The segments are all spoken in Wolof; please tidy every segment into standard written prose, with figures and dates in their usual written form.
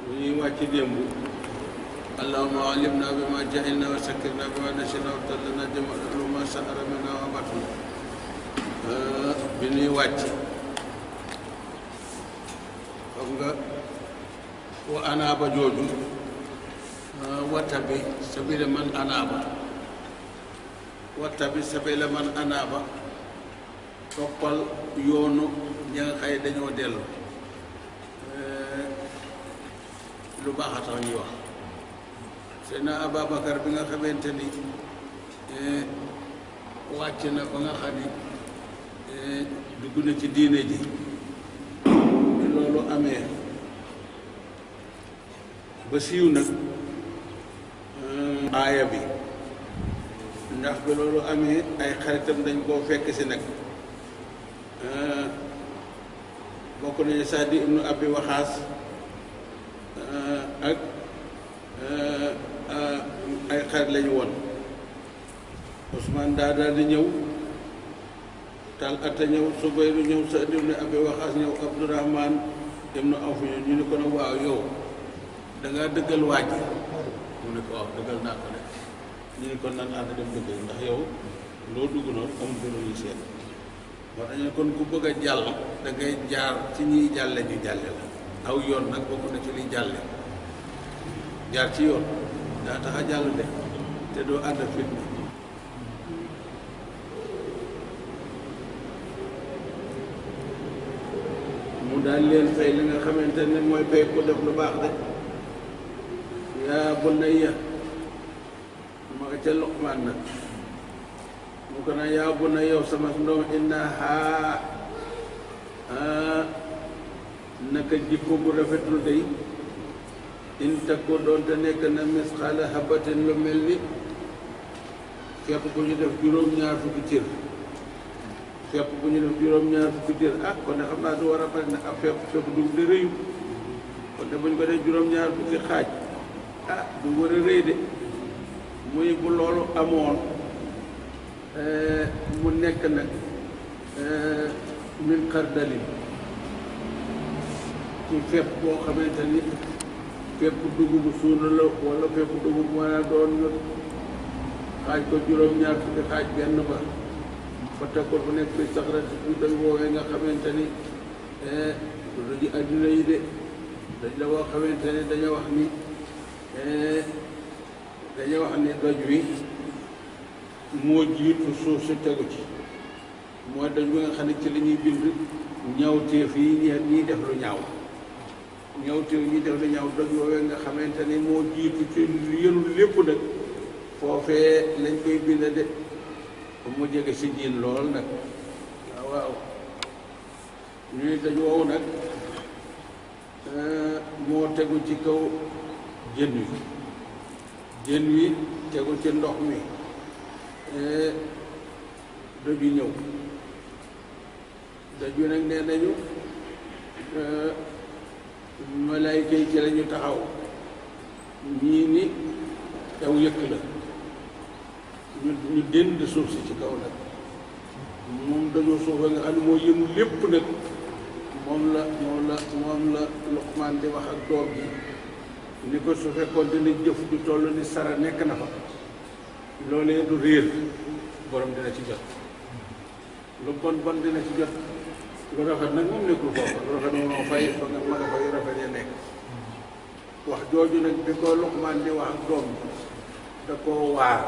ñuy wàcc démb allahumma alimna bima jahilna wa sakkirna bima nasina wa tallana jamalu ma sa'ara minna wa batna bi ñuy wàcc xam nga wa anaaba jooju wattabi sabila man anaaba wattabi sabila man anaaba toppal yoonu ña nga xëy dañoo dellu lu baax a tax ñuy wax Seydina Ababacar bi nga xamante ni wàcc na ba nga xam ni dugg na ci diine ji bi loolu amee ba siiw nag aaya bi ndax bi loolu amee ay xaritam dañ koo fekk si nag bokk nañu Saadi ibnu Abi Waqaas ak ay xarit lañu woon Ousmane daal di ñëw Talata ñëw Subayru ñëw Saadi ibnu Abi Waqaas ñëw Abdurahman ibnu Awf ñu ne ko nag waaw yow da ngaa dëggal waaj mu ne ko waaw dëggal naa ko de ñu ne ko nan ànd dem dëggal ndax yow loo dugg noonu amul benn lu seet moo tax ñu kon ku bëgg a jàll da ngay jaar ci ñiy jàlle ñu jàlle la aw yoon nag bokk na ci liy jàlle jaar ci yoon daa tax a jàll de te doo ànd ak fitna mu daal leen fay li nga xamante ne mooy fay ko def lu baax de yaa bunayya ma nga ca Luqmaan nag mu ko naan yaa bunayya yow sama ndoom innahaa naka jikko bu rafetul day in takku doonte nekk na misqaala habatin lu mel ni fepp bu ñu def juróom-ñaar fukki cër fepp bu ñu def juróom-ñaar fukki cër kon ne xam naa du war a bari nag ab fepp dugub de rëyu kon ne bu ñu ko def juróom-ñaar fukki xaaj du war a rëy de muy bu loolu amoon mu nekk nag min xardalin ci fepp boo xamante ni fepp dugubu suuna la wala fepp dugub mën a doon nga xaaj ko juróom-ñaar fukki xaaj benn ba fa teg ko fu nekk fi saxara si dañ woowee nga xamante ni lu ji adduna yi de dañ la woo xamante ni dañoo wax ni doj wi moo jiitu suuf si tegu ci mooy doj bi nga xam ne ci li ñuy bind ñaawteef yi ñiy def lu ñaaw ñaawteef ñiy def lu ñaaw doj woowee nga xamante ni moo jiitu ci yënul lépp nag foofee lañ koy bind de mu jege si jiin lool nag waaw ñuy daj woowu nag moo tegu ci kaw jën wi tegu ci ndox mi doj wi ñëw doj wi nag nee nañu malaayka yi ci lañu taxaw ñii ni aw yëkk la ñu dend suuf si ci kaw nag moom dañoo suufa nga xam ne moo yëngu lépp nag moom la Luqmaan di wax ak doom ji ni ko su fekkoon dina jëf du toll ni sara nekk na fa loolee du réer borom dina ci jot lu bon dina ci jot lu rafet nag moom nekkul foofu lu rafet moom fay ba nga mën a fay rafet ya nekk wax jooju nag bi ko Luqmaan di wax ak doom ji da koo waar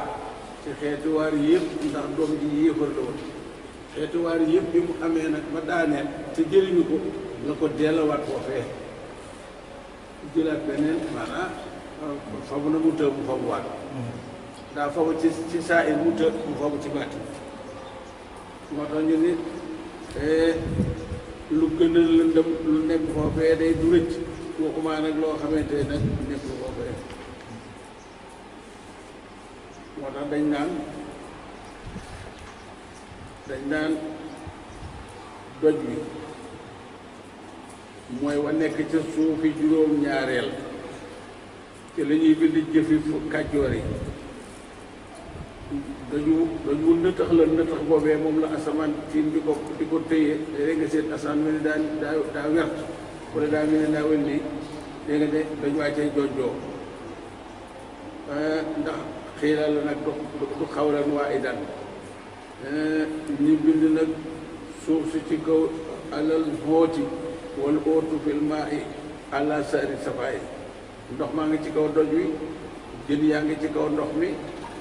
ci xeeti waar yëpp ndax doom ji yéefar la woon xeeti waar yëpp bi mu amee nag ba daaneel te jëriñu ko la ko dellawaat foofee jëlaat beneen maanaam fabu na mu të mu fabu waat daa fabu ci saa yi mu të mu fabu ci baati moo tax ñu ni lu gën a lëndëm lu nekk foofee day du rëcc waxumaa nag loo xamante ne nag nekk foofee moo tax dañ naan doj wi mooy wa nekk ca suufi juróom-ñaareel ci la ñuy bind jëfi kàjjoor yi dañu nëtax la nëtax boobee moom la asamaan siin di ko téye léeg nga seet asamaan mel ni daa wert wala daa mel ni daa wel ni dégg nga de dañu wàccee jojjoo ndax xiila la nag du xawlan waahidan ñu bind nag suuf si ci kaw alal booti wala ootu fil maa'i ala sari safaay ndox maa ngi ci kaw doj wi jën yaa ngi ci kaw ndox mi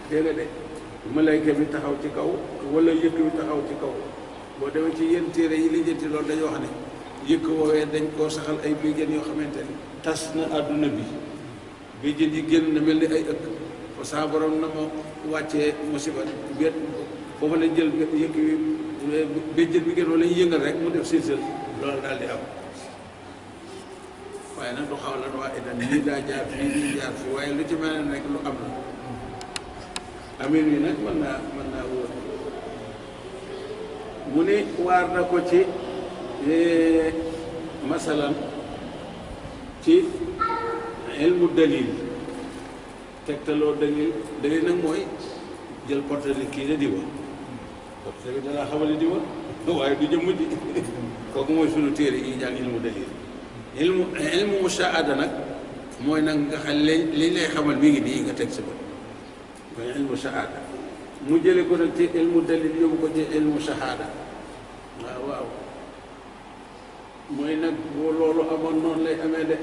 dégg nga de malayka bi taxaw ci kaw wala yëkk bi taxaw ci kaw boo demee ci yenn téere yi li jënti loolu dañu wax ne yëkk woowee dañ koo saxal ay béjjën yoo xamante ni tas na àdduna bi béjjën yi génn na mel ni ay ëkk fa saa borom na ma wàccee musiba biet foofu lañ jël yëkk bi béjjën bi génn wala ñu yëngal rek mu def silsal loolu daal di am waaye nag du xaw lan waa idan lii daa jaar fii lii jaar fii waaye lu ci mel ne rek lu am la amin wi nag mën naa wóor mu ni waar na ko ci masalan ci ilmu dalil tegtaloo dalil nag mooy jël portrait ni kii la diwa portrait bi danaa xamale diwa waaye du jëmm ji kooku mooy sunu téere yi jàng ilmu dalil ilmu mushaahada nag mooy nag nga xam li lay xamal mi ngi nii nga teg sa bët mooy ilmu shahaada mu jële ko nag ci ilmu dalil yóbbu ko ci ilmu shahaada waaw mooy nag boo loolu amoon noonu lay amee de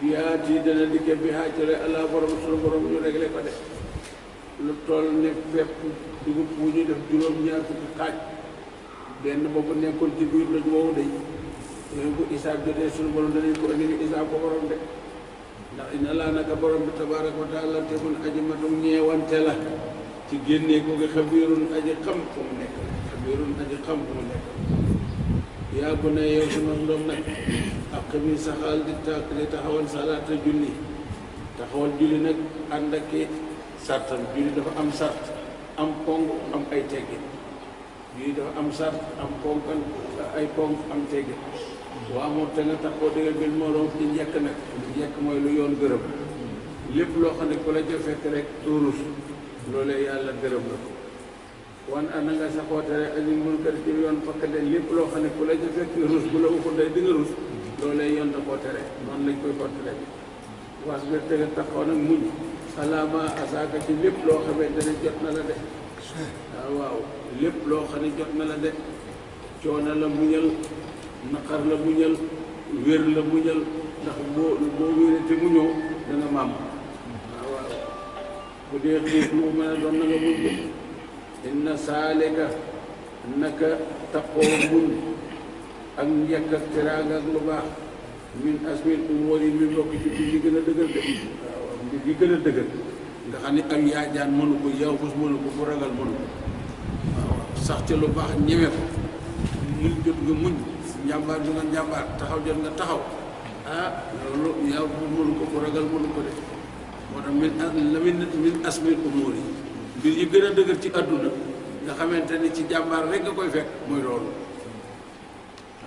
liyaat yi dana dikke bi xaacale allah borom sunu borom ñu réglé ko de lu toll ne fépp dugub bu ñu def juróom-ñaar fukki xaaj benn boobu nekkoon ci biir doj woowu de yooyu bu isaab jotee sunu borom danañ ko indi ni isaab ko borom de ndax ina laa naka borom bi tabaaraka wa taala te mun aji matum ñeewante la ci génnee ko nga xabiirun aji xam fu mu nekk xabiirun aji xam fu mu nekk yaa bu ne yow sama ndoom nag ak mi saxaal di taxawal salaata julli taxawal julli nag ànd ak sartam julli dafa am sart am ponk am ay teggin julli dafa am sart am ponkan ay ponk am teggin waa moom te nga tax koo dëggal bil moroom ci njëkk nag njëkk mooy lu yoon gërëm lépp loo xam ne ku la ca fekk rek rus loolee yàlla gërëm la ko wan ana nga saxoo tere añu mun kër ci yoon fakkade lépp loo xam ne ku la ca fekk rus bu la uxul day di nga rus loolee yoon da koo tere noonu lañ koy fottale bi was bir te nga taxaw nag muñ alaama asaaka ci lépp loo xamante ne jot na la de waaw lépp loo xam ne jot na la de coono la muñal naqar la muñal wér la muñal ndax boo wéree te muñoo da nga màmm waaw bu dee xiif lu mën a doon na nga muñ ko inna saalika naka taxoo muñ ak njëkk ak teraanga ak lu baax min asmil umóor yi mi bokk ci mbir yi gën a dëgër de waaw mbir yi gën a dëgër nga xam ne ak yaajaan mënu ko yow fus mënu ko bu ragal mënu ko waaw sax ca lu baax ñeme ko muñ jot nga muñ njàmbaar ju nga njàmbaar taxaw jot nga taxaw loolu yow fus mënu ko bu ragal mënu ko de moo tax min asmil umóor yi mbir yi gën a dëgër ci àdduna nga xamante ni ci jàmbaar rek nga koy fekk muy loolu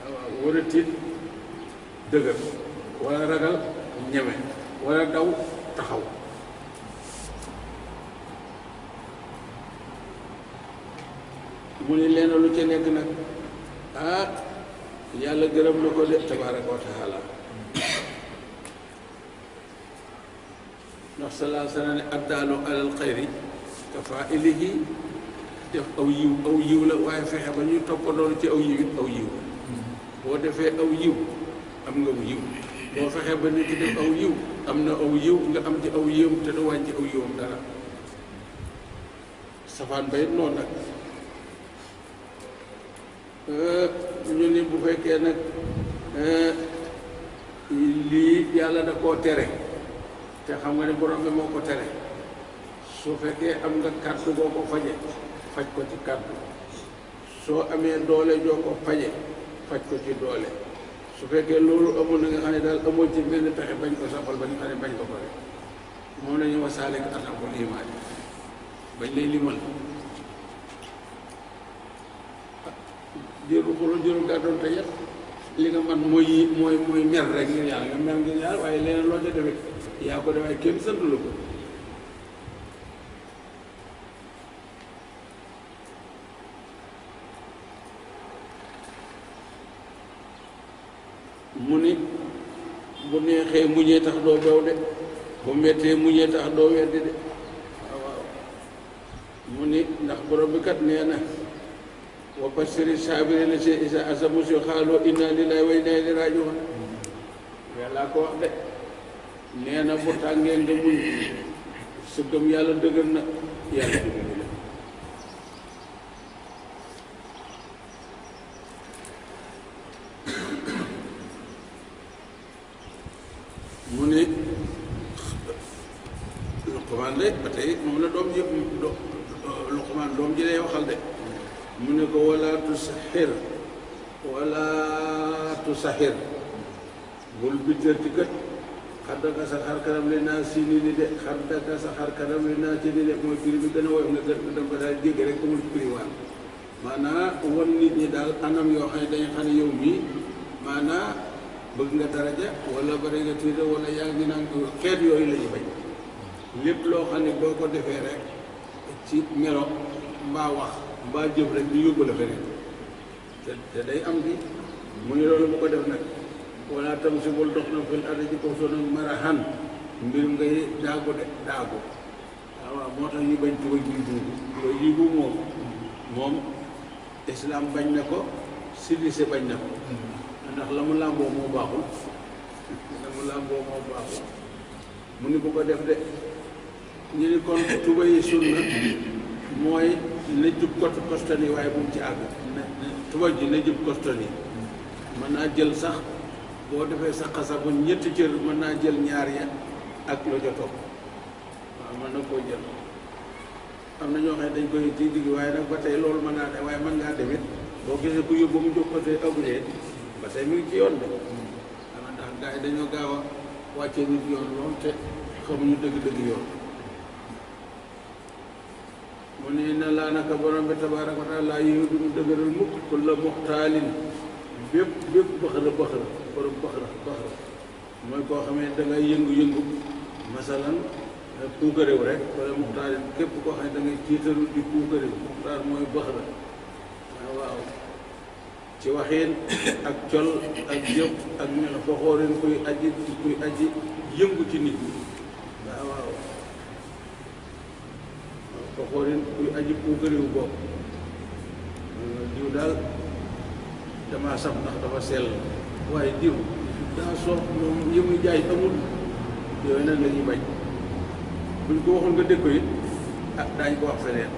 waaw war a tiit dëgër wala ragal ñeme wala daw taxaw mu ne leen lu ca nekk nag yàlla gërëm na ko de tabaaraka wa taala ndax salaa sana ne addaalu alal xayri kafaa'ilihi def aw yiw la waaye fexe ba ñu toppandoo ci aw yiw it aw yiw boo defee aw yiw am nga aw yiw boo fexee ba nit ki def aw yiw am na aw yiw nga am ci aw yiwam te du wàññi aw yiwam dara safaan ba it noonu nag ñu ni bu fekkee nag lii yàlla da koo tere te xam nga ne borom bi moo ko tere su fekkee am nga kàddu boo ko faje faj ko ci kàddu soo amee doole joo ko faje faj ko ci doole su fekkee loolu amul na nga xam ne daal amoo ci benn pexe bañ ko saxal ba nga xam ne bañ ko ko rek moom la ñu wasaale ko atakul imaan bañ lay limal jëru xolo jëru gàddoon te yet li nga man mooy mer rek ngir yàlla nga mer ngir yàlla waaye leneen loo ca defee yaa ko defee kenn sant la ko mu ni bu neexee muñee tax doo bew de bu mettee muñee tax doo weddi de waaw mu ni ndax borom bi kat nee na wa bashiri saabiriina izaa azamu qaaluu inna lillaahi wa inna ilayhi raaji'uun yàlla ko wax de nee na bu tàngee nga muñ sa gëm yàlla dëgër na yàlla dimbali la mu ni Luqmaan de ba tey moom la doom ji Luqmaan doom ji lay waxal de mu ne ko wala tusaxir bul bittër ci kët xaddaka sa xar kanam li naa si ni de xaddaka sa xar kanam li naa ci ni de mooy prix bi gën a woyof nga gën dem ba daal jégg rek amul prix waan maanaa wan nit ñi daal anam yoo xam ne dañu xam ne yow mii maanaa bëgg nga daraja wala bari nga tiita wala yaa ngi naan xeet yooyu la ñu bañ lépp loo xam ne boo ko defee rek ci melo mbaa wax mbaa jëf rek ñu yóbbu la feneen te day am bi mu ne loolu bu ko def nag wala tam si bul dox na fil ardi ci kaw soo nag marahan mbir ngay daagu de daagu waaw moo tax ñu bañ tuba jiibu moom islam bañ na ko civilisé bañ na ko ndax la mu làmboo moo baaxul mu ni bu ko def de ñu ni kon tuba yi sunna mooy na jub kostan yi waaye bu mu ci àgg tuba ji na jub kostan yi mën naa jël sax boo defee sa xasabu ñetti cër mën naa jël ñaar ya ak la ca topp waaw mën na koo jël am na ñoo xam ne dañ koy ci digg waaye nag ba tey loolu mën naa de waaye mën ngaa demit boo gisee ku yóbbu mu jóg ko tey agulee ba tey mi ngi ci yoon de xanaa ndax gars yi dañoo gaaw a wàccee nit yoon lool te xamuñu dëgg-dëgg yoon mu ne na laa naka borom bi tabaaraka wa taala yiw du mu dëgëral mukk kulla muxtaalin bépp baxara borom baxara mooy koo xamee da ngay yëngu-yëngu masalan puukaréew rek wala muxtaalin képp koo xam ne da ngay tiitaru di puukaréew muxtaar mooy baxara waaw ci waxin ak col ak jëf ak melo foxoorin kuy aji yëngu ci nit ñi waaw foxoorin kuy aji puukaréew bopp diw daal damaa saf ndax dafa sell waaye diw daa soof moom yi muy jaay amul yooyu nag la ñuy bañ buñ ko waxul nga dégg ko it daañ ko wax feneen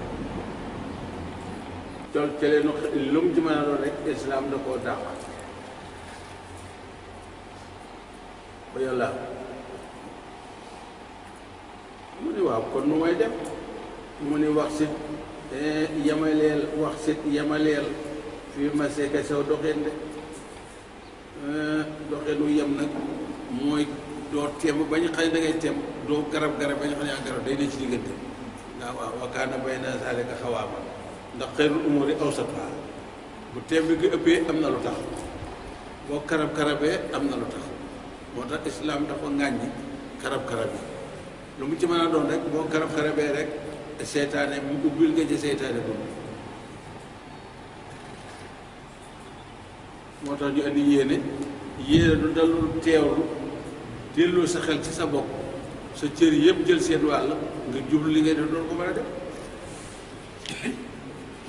col celeenu lu mu ci mën a doon rek islam da koo dàq ba yàlla mu ni waaw kon nu may def mu ni wax sit yamaleel fii ma seeka saw doxeen de doxeenu yem nag mooy doo temb bañ xam ne da ngay temb doo garab bañ xam ne yaa garab day ne ci diggante waaw wa kaana bayna zaalika xawaama ndax xayrul umuuri awsatuhaa bu temb gi ëppee am na lu tax boo karabee am na lu tax moo tax islam dafa ŋàññi karab yi lu mu ci mën a doon rek boo karabee rek seytaane mu ubbil nga ci seytaane boobu moo tax ñu andi yéene du dalul teewlu delloo sa xel ci sa bopp sa cër yëpp jël seen wàll nga jublu li ngay def doon ko mën a def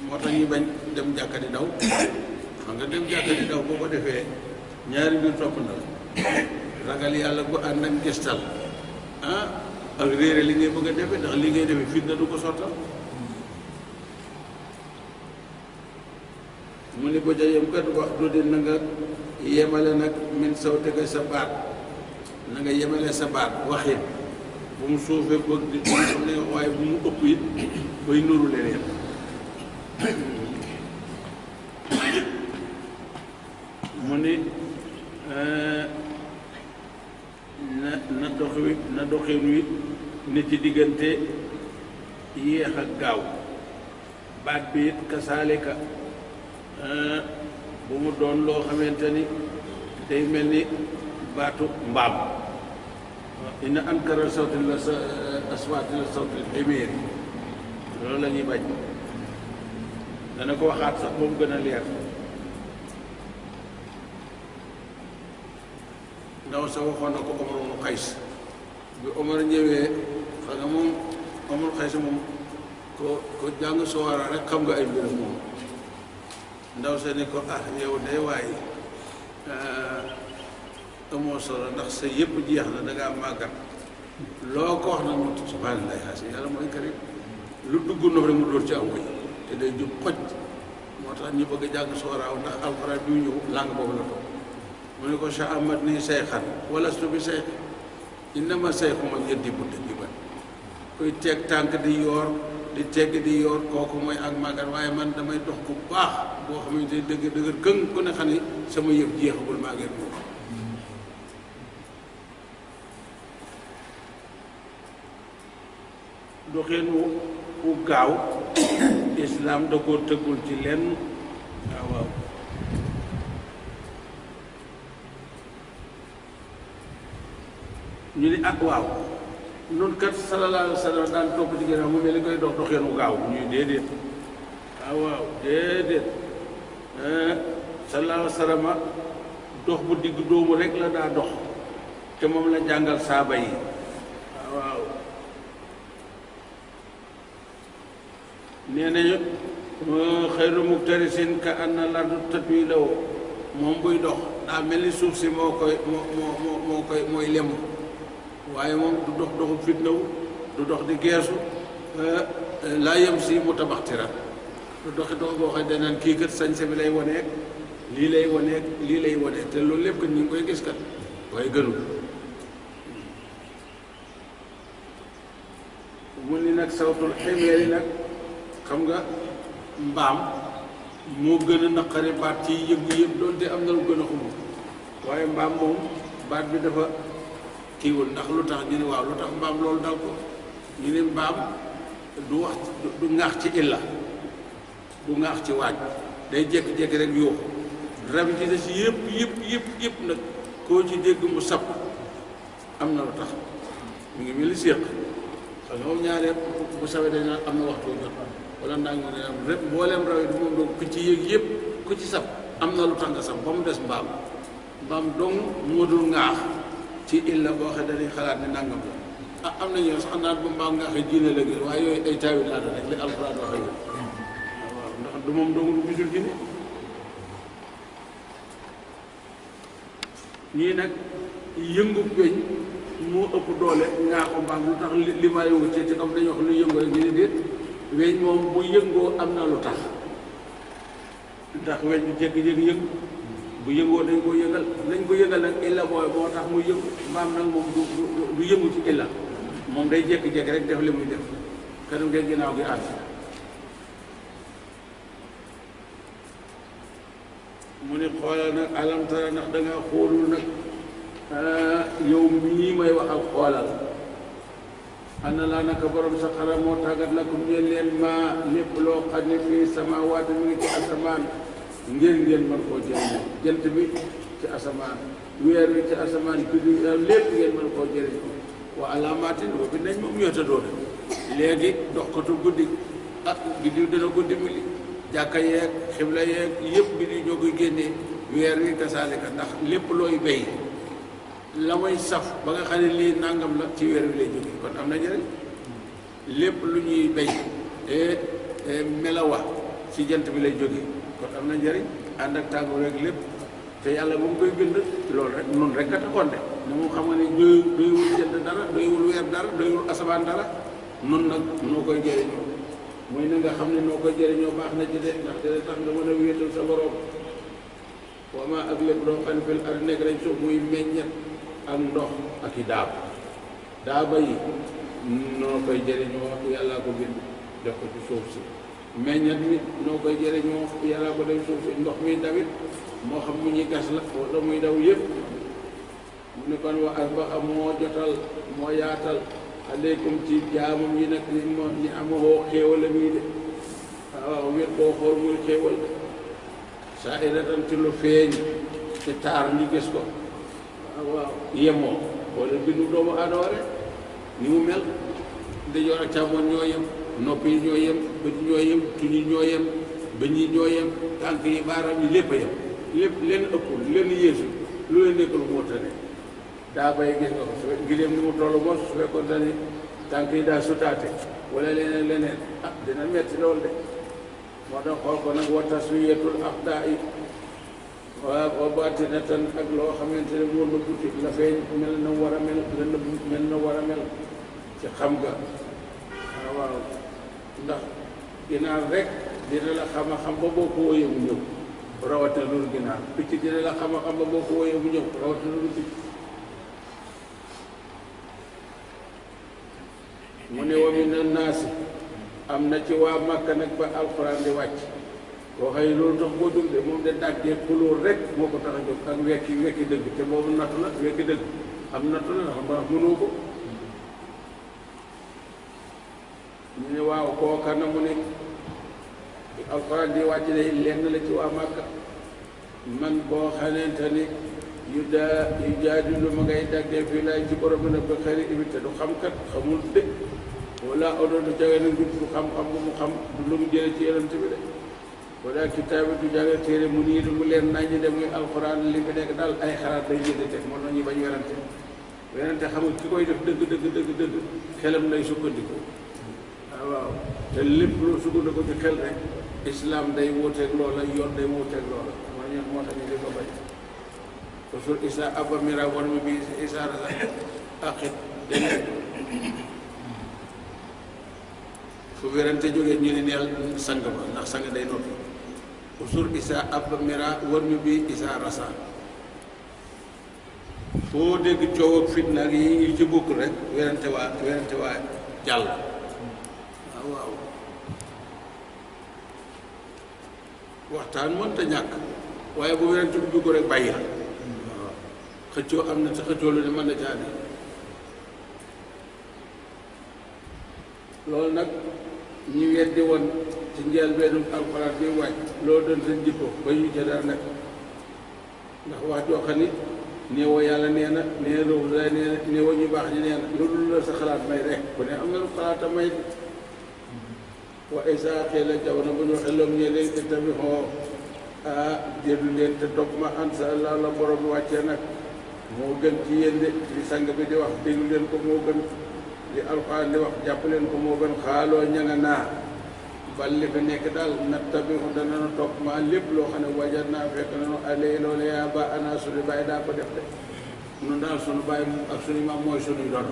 moo tax ñu bañ dem jàkka di daw xam nga dem jàkka di daw boo ko defee ñaari mbir topp na la ragal yàlla bu ànd ak gestal ak réere li ngay bëgg a defe ndax li ngay defe fitna du ko sottal mu ni ba jayam kat wax du di na nga yemale nag min saw tega sa baat na nga yemale sa baat waxin bu mu suufee bëgg di xam ne nga waaye bu mu ëpp it bay nuru leneen mu ni na doxin wi ne ci diggante yéex ak gaaw baat bi it kasaalika bu mu doon loo xamante ni day mel ni baatu mbaam inna ankara sawti la aswaati la sawti l-himiir loolu la ñuy bañ dana ko waxaat sax moom gën a leer ndaw sa waxoon na ko Omar ibn Qays bi Omar ñëwee xam nga moom Omar Qays moom ko jàng Suwara rek xam nga ay mbir moom ndaw sa ni ko yow day waaye amoo solo ndax sa yëpp jeex na dangaa màggat loo ko wax nag mu subhaanallahi xaasi yàlla mooy karim lu dugg noonu rek mu dóor ci aw koy te day jub xoj moo tax ñu bëgg a jàng Suwara ndax alxuraan bi ñëw làng boobu la toog mu ne ko Cheikh Ahmad nii sayxan wala su bi sayx innama sayxu man yeddi bu dëgg ba kuy teg tànk di yoor di tegg di yoor kooku mooy ak màggat waaye man damay dox bu baax boo xamante ni dëgër këng ku ne xam ne sama yëf jeexagul maa ngi moom doxeen wu gaaw islaam da koo tëggul ci lenn waaw ñu ni waaw noonu kat sallallahu alayhi wa sallam daan topp ci ginnaaw mu mel ni koy dox doxeen wu gaaw ñuy déedéet waaw déedéet sallallahu alayhi wa sallam dox bu digg doomu rek la daa dox te moom la jàngal saaba yi waaw nee nañu xayru muktarisin ka anna lardu tatwi law moom buy dox daa mel ni suuf si mooy lem waaye moom du dox doxu fitnaw du dox di geesu laa yem si mu tabaxtira du doxi dox boo xam ne danaan kii kat sañse bi lay waneeg lii lay waneeg te loolu lépp kat ñu ngi koy gis kat waaye gënul mu ni nag sawtul ximeeri nag xam nga mbaam moo gën a naqari baat ci yëngu yëpp doonte am na lu gën a xumb waaye mbaam moom baat bi dafa kiiwul ndax lu tax ñu ne waaw lu tax mbaam loolu dal ko ñu ne mbaam du wax du ŋaax ci illa du ŋaax ci waaj day jékki-jékki rek yuuxu rab yi ci des yëpp nag koo ci dégg mu sab am na lu tax mu ngi mel ni séq xam nga moom ñaaree bu sawee dañ naan am na waxtu jot wala naa ngi ne am rek mbooleem raw yi du moom doon ku ci yëg yëpp ku ci sab am na lu tax nga sab ba mu des mbaam dong moo dul ŋaax ci illa boo xam ne dañuy xalaat ne nangam la am na ñoo sax naan ba mbaam ngaaxee diine la gën waaye yooyu ay taawil laa rek li alxuraan waxee waaw ndax du moom dong lu gisul ci ne ñii nag yëngu weñ moo ëpp doole ngaaxu mbaam lu tax li ma yëngu ci am dañu wax lu yëngu rek ñu ne déet weñ moom bu yëngoo am na lu tax ndax weñ bu jékki-jékki yëngu bu yëngoo dañ ko yëngal nag illa mooy moo tax muy yëngu mbaam nag moom du yëngu ci illa moom day jékki-jékki rek def li muy def kanam ngay ginnaaw gi ànd mu ni xoolal nag alam tara ndax da ngaa xoolul nag yow mii may waxal xoolal ana laa naka borom sa xara moo tàggat lakum ñeen leen maa lépp loo xam ne fii samaawaat mi ngi ci asamaan ngeen mën koo jëriñoo jant bi ci asamaan weer bi ci asamaan biddiw lépp ngeen mën koo jëriñoo wa alaamaatin wa bi nañ moom ñoota doona léegi doxkatu guddi biddiw dana ko dimbali jàkka yeeg xibla yeeg yëpp biddiw ñoo koy génnee weer wi kasaalika ndax lépp looy béy la muy saf ba nga xam ne lii nangam la ci weer wi lay jóge kon am na njëriñ lépp lu ñuy béy melawa ci jant bi lay jóge kon am na njëriñ ànd ak tàngoor rek lépp te yàlla bu mu koy bind loolu rek noonu rek a taxoon de ne moom xam nga ne doywul jant dara doywul weer dara doywul asamaan dara nun nag noo koy jëriñoo mooy na nga xam ne noo koy jëriñoo baax na ci de ndax dina tax nga mën a wéetal sa borom wama ak lépp loo xam ne fil ardi nekk nañ suuf muy meññet ak ndox ak i daaba yi noo koy jëriñoo yàllaa ko bind def ko ci suuf si meññet mi noo koy jëriñoo yàllaa ko def suuf si ndox mi dawit moo xam mu ñuy gas la wala muy daw yëpp mu ne kon wa asbaxa moo jotal moo yaatal aleykum ci jaamam yi nag ñi amoo xéewal mii de waaw wét koo xool muy xéewal de saa iratan ci lu feeñ ci taar ñu gis ko waaw yemoo wala bindu doomu aadama rek ni mu mel ndijoor ak càmmoñ ñoo yem nopp yi ñoo yem bët ñoo yem tuñ yi ñoo yem bëñ yi ñoo yem tànk yi baaraam yi lépp a yem lépp leen ëppul leen yéesu lu leen nekkul moo tane daa bay gis nga ko su gileem ni mu toll mos su fekkoon te ni tànk yi daa sutaate wala leneen dina metti lool de moo tax xool ko nag wa taswiyatul aqdaa yi wa baatinatan ak loo xamante ne moo nëbbuti la feeñ mel na war a mel la nëbb mel na war a mel ci xam nga waaw ndax ginaar rek dina la xam a xam ba boo ko wóoyee mu ñëw rawatina loolu ginaar picc dina la xam a xam ba boo ko wóoyee mu ñëw rawatina loolu picc mu ne wa mina naasi am na ci waa Màkka nag ba alxuraan di wàcc koo xëy loolu tax boo jóg de moom de dàggee couleur rek moo ko tax a jóg ak wekki dëgg te boobu nattu la wekki dëgg am nattu la ndax mbaa mënoo ko ñu ne waaw kooka na mu ne alxuraan di wàcc de lenn la ci waa Màkka man boo xamante ni yu jaadilu ma ngay daggee fii laay ci borom na ba xëri imité du xam kat xamul dëgg wala odo du jage na njub du xam-xam bu mu xam du lu mu jële ci yonent bi de wala kitaab du jage téere mu nii du mu leen naññi de muy alxuraan li fi nekk daal ay xalaat lay jënd teg moo tax ñu bañ werante xamul ki koy def dëgg xelam lay sukkandiku waaw te lépp loo sukkandiku ci xel rek islam day wuuteeg loola yoon day wuuteeg loola moo tax ñu di ko bañ toujours isa abba mira war mi bi isa rasa aqit dégg fu werante jógee ñu ne neel sang ba ndax sang day noppi toujours isa abba mira war mi bi isa rasa foo dégg coow ak fitna ak yi ci bokk rek werante waa jàll waaw waxtaan mënta ñàkk waaye bu werante bu dugg rek bàyyi la waaw xëccoo am na te xëccoo lu ne mën na caani loolu nag ñu weddi woon ci njëlbéenu alxuraan bi wàcc loolu doon seen jikko ba ñu ca dara nag ndax wax joo xam ni néewoo yàlla nee na nee roog la nee na néewoo ñu baax ñi nee na loolu la sa xalaat may rek ku ne am na lu xalaata may wa isa qiila jamono bu ñu waxee loom ñe leen ittabi'uu jëlu leen te topp ma ansa Allah la borom bi wàccee nag moo gën ci yéen de li sang bi di wax déglu leen ko moo gën li alxuraan di wax jàpp leen ko moo gën xaaloo ña nga naa bal li fi nekk daal nattabi'u dana topp ma lépp loo xam ne wajan naa fekk nanu alay loolu yaa ba ana suñu bàyyi daa ko def de nun daal suñu bàyyi ak suñu maam mooy suñuy doon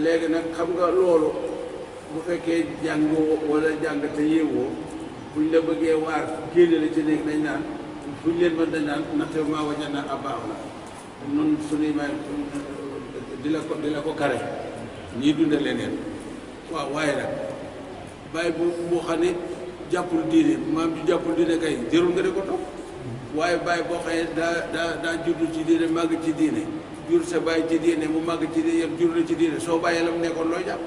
léegi nag xam nga loolu bu fekkee jàngoo wala jàng te yéewoo buñ la bëggee waar génne la ci néeg dañ naan buñ leen mën dañ naan natte maa wajan naa abaaw la nun suñuy maam di la ko kare ñii dunde leneen waaw waaye nag bàyyi boo xam ne jàppul diine maam ju jàppul diine kay jërul nga di ko topp waaye bàyyi boo xam ne daa juddu ci diine màgg ci diine jur sa bàyyi ci diine mu màgg ci diine yëpp jur na ci diine soo bàyyee la mu nekkoon looy jàpp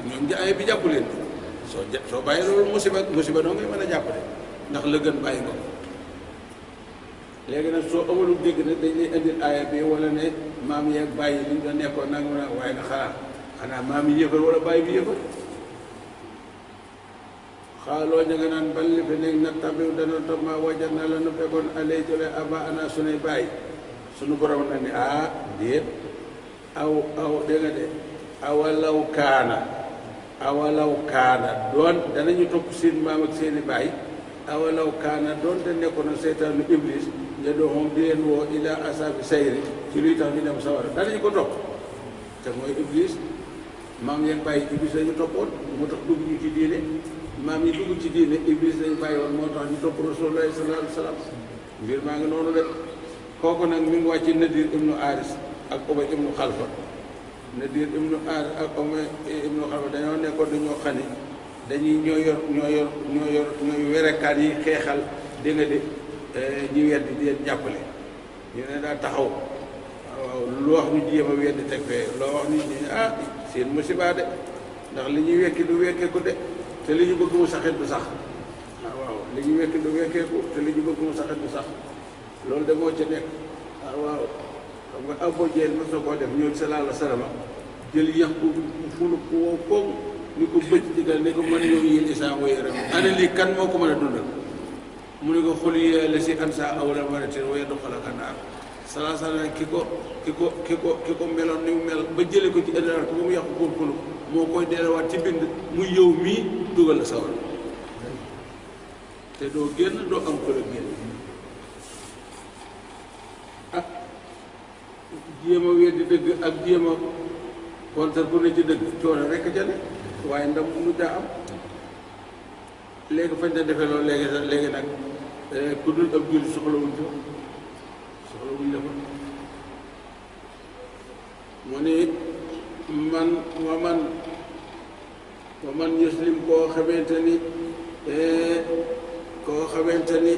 ñoom ay bi jàpp leen soo bàyyee loolu musiba doo ngay mën a jàpp de ndax la gën bàyyi nga ko léegi nag soo amalul dégg nag dañ lay indil aaya bi wala ne maam yeeg bàyyi li ñu doon nekkoon nag waaye nga xanaa maam yi yëfal wala bàyyi bi yëfal xaaloo ña nga naan ban li fi nekk na tabiw dana topp ma wajan na la nu fekkoon alay jole aba ana sunuy bàyyi sunu borom nag ni déet aw dégg nga de awalaw kaana doon danañu topp seen maam ak seeni bàyyi awalaw kaana doon te nekkoon na seytaanu iblis nga doxoom di leen woo ila asaabi sayri ci luy tax ñu dem sawara danañu ko topp te mooy iblis maam yeeg bàyyi iblis lañu toppoon moo tax dugg ñu ci diine maam yi dugg ci diine iblis lañu bàyyi woon moo tax ñu topp rasulullah sallallahu alayhi wa sallam mbir maa ngi noonu de kooku nag mi ngi wàcc Nadir ibnu Aris ak Ubay ibnu Xalfa Nadir ibnu Aris ak Ubay ibnu Xalfa dañoo nekkoon dañoo xam ne dañuy ñooy werekaan yi xeexal dégg nga de ñi weddi di leen jàppale ñu ne daa taxaw waaw lu wax ñu jéem a weddi teg fee loo wax ñu seen musiba de ndax li ñuy wekki du wekkeeku de te li ñu bëgg mu saxit du sax waaw li ñu wekki du wekkeeku te li ñu bëgg mu saxit du sax loolu de moo ca nekk waaw xam nga Abu Jahl mos na koo def ñëw sallallahu alayhi wa sallam jël yàq ko fulu ko wow koŋ ni ko bëcc digal ni ko mën yow yéen isaa wéyaram ana lii kan moo ko mën a dundal mu ne ko xul yi la si ansa awla maratin wa yadxulaka naar salaa salaam ki ko meloon ni mu mel ba jële ko ci ëllëg ko ba mu yàqu góorgóorlu moo koy delluwaat ci bind mu yow mii dugal la sawar te doo génn doo am ko la génn ah jéem a weddi dëgg ak jéem a kontar bu ne ci dëgg coono rekk ca ne waaye ndam mu daa am léegi fañ na defee loolu léegi nag ku dul ab julli soxlawuñ ko soxlawuñ la ko mu ni wa man yuslim koo xamante ni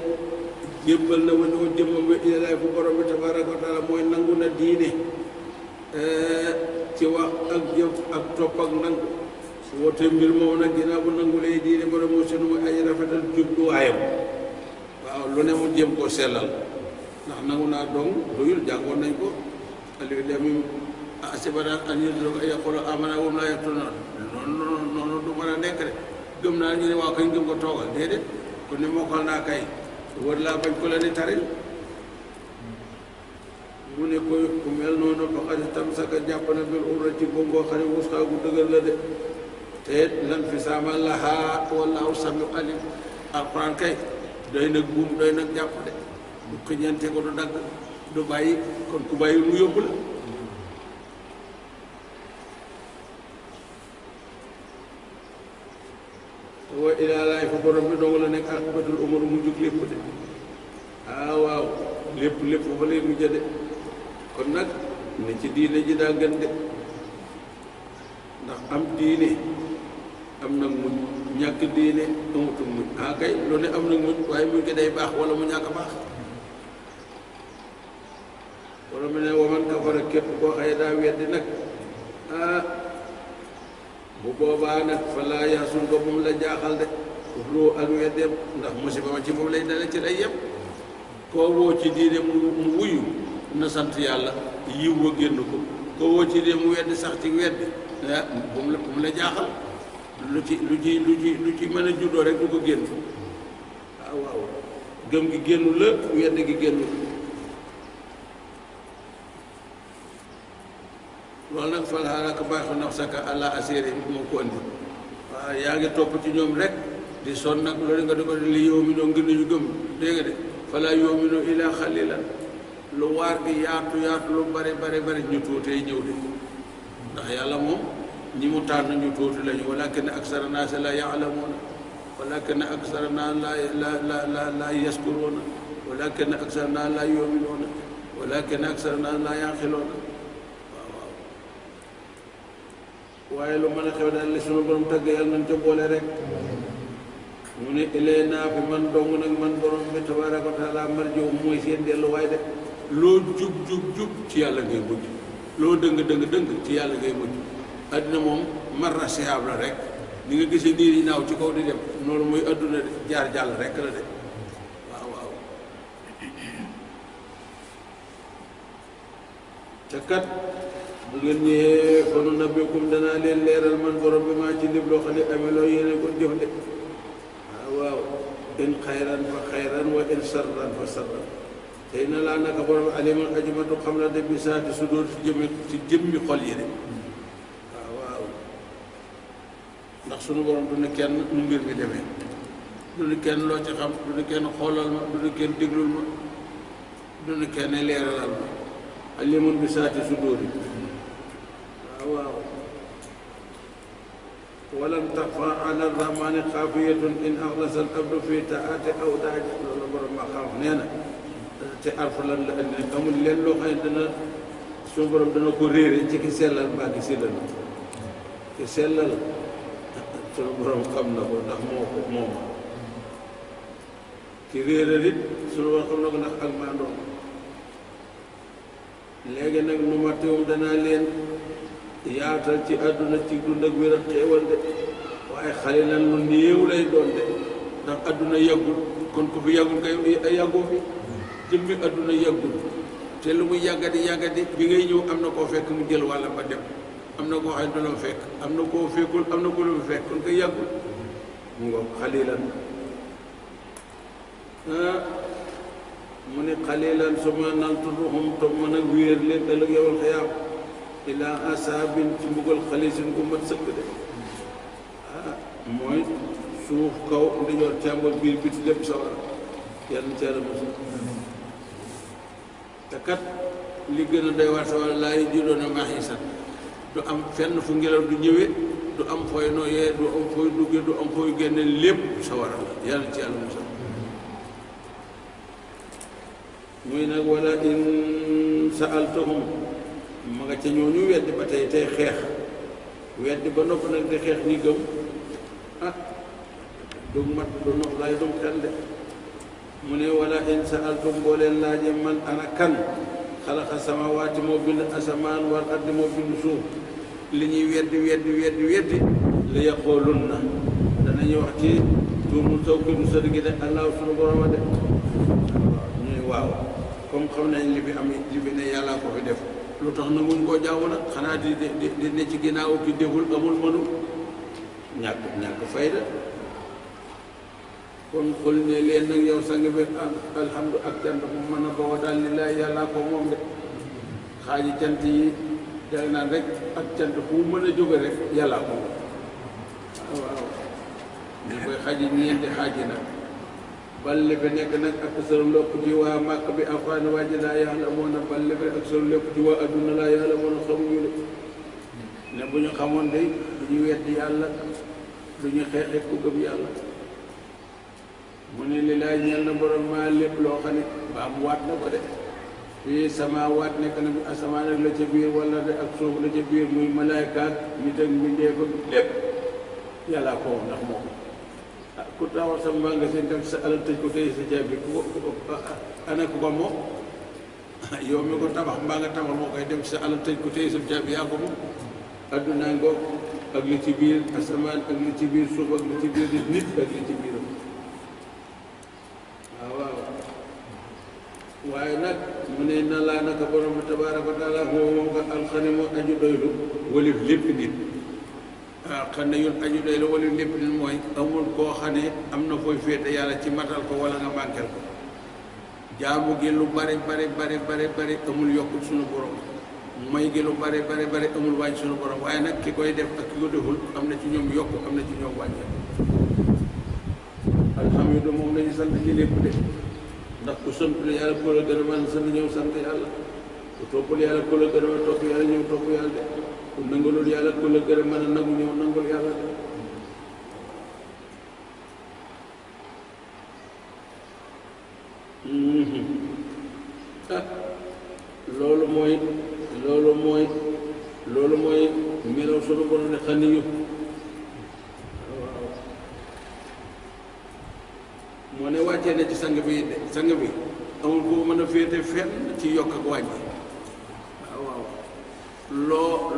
jébbal na wañoo jëmmam ba ilalaay fu borom bi tabaraka wa taala mooy nangu na diine ci wax ak jëf ak topp ak nangu woote mbir moom nag ginnaaw bu nangu lay diine borom moo sunu muy ay rafetal jubluwaayam waaw lu ne mu jéem koo sellal ndax nangu naa dong doyul jàngoon nañ ko alif lam mim asibadan an yutraku an yaqulu amanna wa hum laa yaftanuun noonu du mën a nekk de gëm naa ñu ne waaw kañ gëm ko toogal déedéet ku ne mokkal naa kay war laa bañ ko la ni taril mu ne ko ku mel noonu faqad istamsaka jàpp na bil urwati bongoo xam ne wusqaa gu dëgër la de te lan fi saama lahaa wallaahu samiu alim alquran kay doy nag buum doy nag jàpp de du xëñante ko du dagg du bàyyi kon ku bàyyi mu yóbbu la wa ilaa laay fa borom bi dong la nekk aqibatul umur mu jug lépp de waaw lépp fa lay mujj de kon nag ne ci diine ji daa gën de ndax am diine am nag muñ ñàkk diine amutul muñ kay lu ne am nag muñ waaye muñ ko day baax wala mu ñàkk baax wala mu ne waman kafara képp koo xëye daa weddi nag bu boobaa nag fa laa yaasul ko moom la jaaxal de loo ak weddeem ndax musiba ma ci moom lay dale ci lay yem koo woo ci diine mu wuyu na sant yàlla yiw wa génn ko koo woo ci diine mu weddi sax ci weddi bu mu la jaaxal lu ci mën a juddoo rek du ko génn waaw gëm gi génnu la weddi gi génnu loolu nag fal xaaraka baaxu nafsaka àla asiri moo ko andi waaw yaa ngi topp ci ñoom rek di sonn nag loolu nga di ko li yoominoo ngir nañu gëm dégg nga de fala yoominoo ila xalilan lu waar gi yaatu lu bari ñu tuutee ñëw de ndax yàlla moom ñi mu tànn ñu tuuti lañu walakin aksara naas la yaalamuuna walakin aksara naas la yaskuruuna walakin aksara naas la yoominuuna walakin aksara naas la yaqiluuna waaye lu mën a xew daal li sunu borom tagg yàlla nañ ca boole rek mu ne ilee naa fi man dong nag man borom bi tabaaraka wa taala marji'uhum mooy seen delluwaay de loo jub ci yàlla ngay mujj loo dëng ci yàlla ngay mujj adduna moom marra sihaab la rek ni nga gisee niir yi naaw ci kaw di dem noonu mooy adduna de jaar jàll rek la de waaw te kat bu ngeen ñëwee fa nu nabbikum danaa leen leeral man borom bi maa ci lépp loo xam ne ameloo yéene ko jëf de waaw in xayran fa xayran wa in sarran fa sarran tey na laa naka borom aliman ajmatu xam na de bi saati su dóor ci jëmmi xol yi de waaw ndax sunu borom du ne kenn nu mbir mi demee du ne kenn loo ci xam du ne kenn xoolal ma du ne kenn déglul ma du ne kenn leeralal ma aliman bi saati su dóor yi waaw walam taxfa ala rahmani xaafiyatun in axlasa al abdu fi taati aw daaji loolu borom ma xam nee na te alfalan la andi amul leen loo xam ne dana suñu borom dana ko réere ci ki sellal mbaa ki sellal ki sellal suñu borom xam na ko ndax moo ko moom ki réeral it suñu borom xam na ko ndax ak maandoom léegi nag nu ma teewum danaa leen yaatal ci àdduna ci dund ak wér ak xéewal de waaye xalilan lu néew lay doon de ndax àdduna yàggul kon ku fi yàggul kay yàggoo fi jëmmi àdduna yàggul te lu muy yàggati bi ngay ñëw am na koo fekk mu jël wàlla ba dem am na koo xam ne du la fekk am na koo fekkul am na ko lu fekk kon koy yàggul mu ngo xalilan mu ne xalilan suma naltuduhum topp mën a wéer leen ëllëg yowal xiyaam ila asaabin ci mbugal xalisin gu mat sëkk de mooy suuf kaw ndijoor càmbar biir biti lépp sawara yàlla ci yàlla mosul te kat li gën a doy waar sawara laa yi ji doon a maaxisan du am fenn fu ngelaw du ñëwee du am fooy nooyee du am fooy duggee du am fooy génne lépp sawara la yàlla ci yàlla mosul muy nag wala in saaltahum ma nga ca ñooñu weddi ba tey xeex weddi ba nopp nag di xeex ñi gëm du mat du nox laay dum xel de mu ne wala in saaltum boo leen laaje man ana kan xalaqa samawaati moo bind asamaan wal ardi moo bind suuf li ñuy weddi li yaqoolunna danañu wax ci tuumul taw ki du sëdd gi de allahu sunu borom a de ñuy waaw comme xam nañ li fi am li fi ne yàllaa ko fi def lu tax nanguñ koo jaamu nag xanaa di ne ci ginnaaw ki deful amul mënul ñàkk fayda kon xul ne leen nag yow sang bi alhamdu ak cant mu mën a bawoo daal lillaay yàllaa ko moom de xaaji cant yi jàng naan rek ak cant fu mu mën a jóge rek yàllaa ko moom waaw ñu koy xaaji ñeenti xaaji nag balle bi nekk nag ak solo lépp ci waa màkk bi afaan waaji laa ya'lamuun balle bi ak solo lépp ci waa adduna laa ya'lamuun xamuñu de ne bu ñu xamoon de du ñu weddi yàlla du ñu xeexee ku gëm yàlla mu ne li laay ñeel na borom maa lépp loo xam ne ba am waat na ko de fii sama waat nekk na bi asamaan ak la ca biir wala de ak suuf la ca biir muy malaayka ak nit ak mbindeef ak lépp yàllaa ko ndax moom ku taxawal sa magasin dem sa alal tëj ko tey sa caabi ana ku ko moom yow mi ko tabax mbaa nga tabax moo koy dem sa alal tëj ko tey sa caabi yaa ko moom addunaa ngoog ak li ci biir asamaan ak li ci biir suuf ak li ci biir nit ak li ci biiram waaw waaye nag mu ne na laa naka borom bi tabaaraka wa taala moom nga alxani moo aju doylu walif lépp nit xam ne yoon aju doylu walif lépp nit mooy amul koo xam ne am na fooy féete yàlla ci matal ko wala nga mànkeel ko jaamu gi lu bari amul yokkul suñu borom may gi lu bari amul wàññi suñu borom waaye nag ki koy def ak ki ko deful am na ci ñoom yokk am na ci ñoom wàññi alhamdulilah moom la ñu sant ci lépp de ndax ku santul yàlla ko la gën a mën sant ñëw sant yàlla ku toppul yàlla ko la gën a mën topp yàlla ñëw topp yàlla de ku nangalul yàlla ko la gën a mën a nangu ñëw nangul yàlla de loolu mooy melaw sunu borom ne xani yu moo ne wàccee na ci sang bi de sang bi amul ko mën a féete fenn ci yokk ak wàññi waaw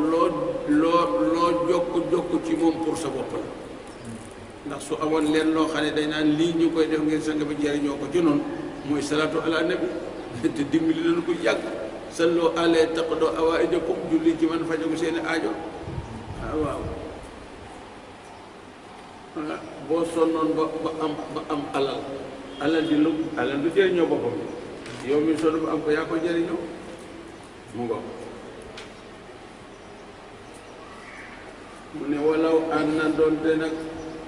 loo jokk ci moom pour sa bopp la ndax su amoon leen loo xam ne dañ naan lii ñu koy def ngeen sang bi jariñoo ko ci noonu mooy salaatu ala nabi te dimbali nañu ko yàgg salloo alayhi taqdoo awaa'ijakum julli ci man fajagu seeni aajo waaw boo sonnoon ba am alal di lu alal du jëriñoo boppam yow mi sonn ba am ko yaa ko jëriñoo mu ngo mu ne walaw an na doonte nag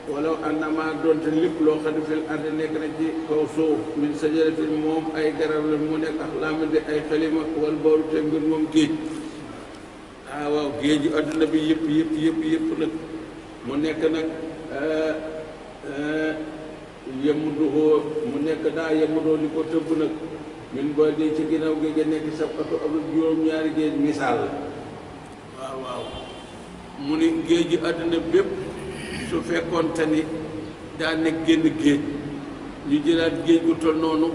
walaw an na maa doonte lépp loo xam ne fil ardi nekk na ci kaw suuf min sajaratin moom ay garab la mu nekk ak laamin de ay xalima wal booru te mbir moom géej waaw géej gi adduna bi yëpp nag mu nekk nag yemuduhoo mu nekk daa yemudoo li ko tëbb nag min ba di ci ginnaaw géej ga nekk sa ato ak juróom-ñaari géej misaal waaw mu ni géej gi àdduna bépp su fekkoon te ni daa nekk génn géej ñu jëlaat géej gu toll noonu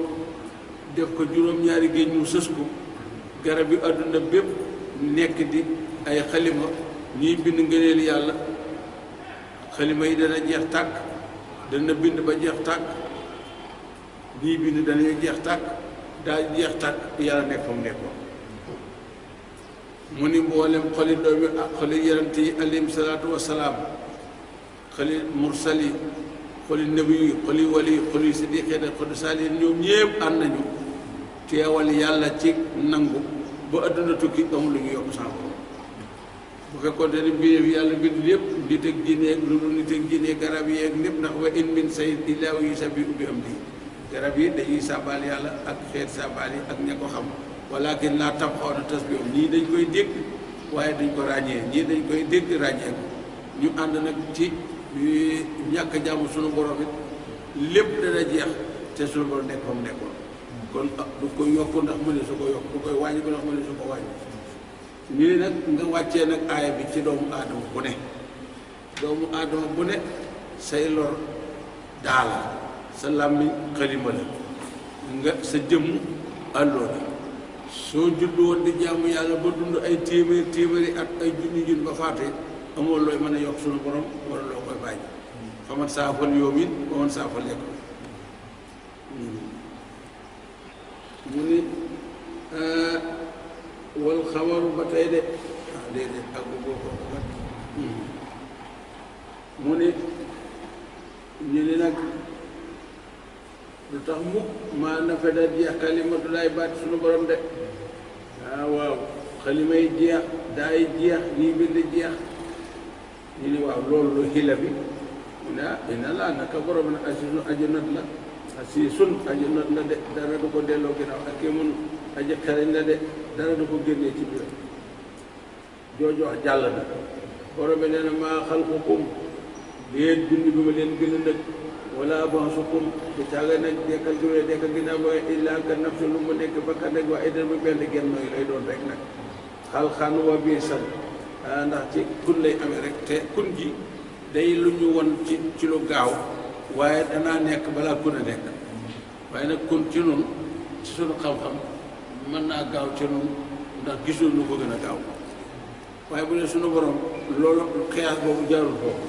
def ko juróom-ñaari géej mu sës ko garab yi àdduna bépp nekk di ay xalima ñuy bind ngëneel yàlla xalima yi dana jeex tàkk dana bind ba jeex tàkk ñii bind danañu jeex tàkk daa jeex tàkk yàlla nekk fa mu nekkoon mu ni mboolem xoli doomi ak xoli yonent yi alayhim salaatu wasalaam xoli mursal yi xoli nabi yi xoli wali yi xoli siddiqiin xoli saalihiin ñoom ñëpp ànd nañu teewal yàlla ci nangu ba adduna tukki amul lu ñu yokk sa borom bu fekkoon ne mbir yàlla bind lépp nit ak jinne ak lu dul nit ak jinne garab yi ak lépp ndax wa in min shay'in illaa yusabbihu bi hamdihi garab yi dañuy sàbbaal yàlla ak xeet sàbbaal yi ak ña ko xam walakin laa tafqahuuna tasbiihahum ñii dañ koy dégg waaye dañ ko ràññee ñii dañ koy dégg ràññee ko ñu ànd nag ci ñàkk a jaamu sunu borom it lépp dana jeex te sunu borom nekk fa mu nekkoon kon du ko yokk ndax mu ne su ko yokk du koy wàññi ko ndax mu ne su ko wàññi ñu ne nag nga wàccee nag aaya bi ci doomu aadama bu ne doomu aadama bu ne say lor daala sa làmmiñ xalima la nga sa jëmm àlloo la soo judd woon di jaamu yàlla ba dund ay téeméeri at ay junni ba faate amoo looy mën a yokk sunu borom wala loo koy bàyyi fa man saafal yoomin ba man saafal lekk mu ni wal xamaru ba tey de déedéet ak bu boo ko mu ni ñu ni nag lu tax mukk maa nafadat jeex kalimatu laay baat sunu borom de waaw xalimay jeex daay jeex lii bind jeex ñu ni waaw loolu lu xila bi mu ne inna laa naka borom nag asisun aju not la asisun aju not la de dara du ko delloo ginnaaw ak kii mun aji xereñ la de dara du ko génnee ci biir jooju wax jàll na borom bi nee na maa xalqukum déet bind bi ma leen gën a ndëkk wala bansukum bu caaga nag dekkal juree dekkal ginnaaw ba illaa ka nafsu lu mu nekk bakkan rek waa idan bu benn genn nooyu lay doon rek nag xalxan wa bii san ndax ci kun lay amee rek te kun gi day lu ñu won ci lu gaaw waaye danaa nekk balaa kun a nekk waaye nag kun ci nun ci sunu xam-xam mën naa gaaw ci nun ndax gisul nu ko gën a gaaw waaye bu ne sunu borom loolu xiyaas boobu jaarul foofu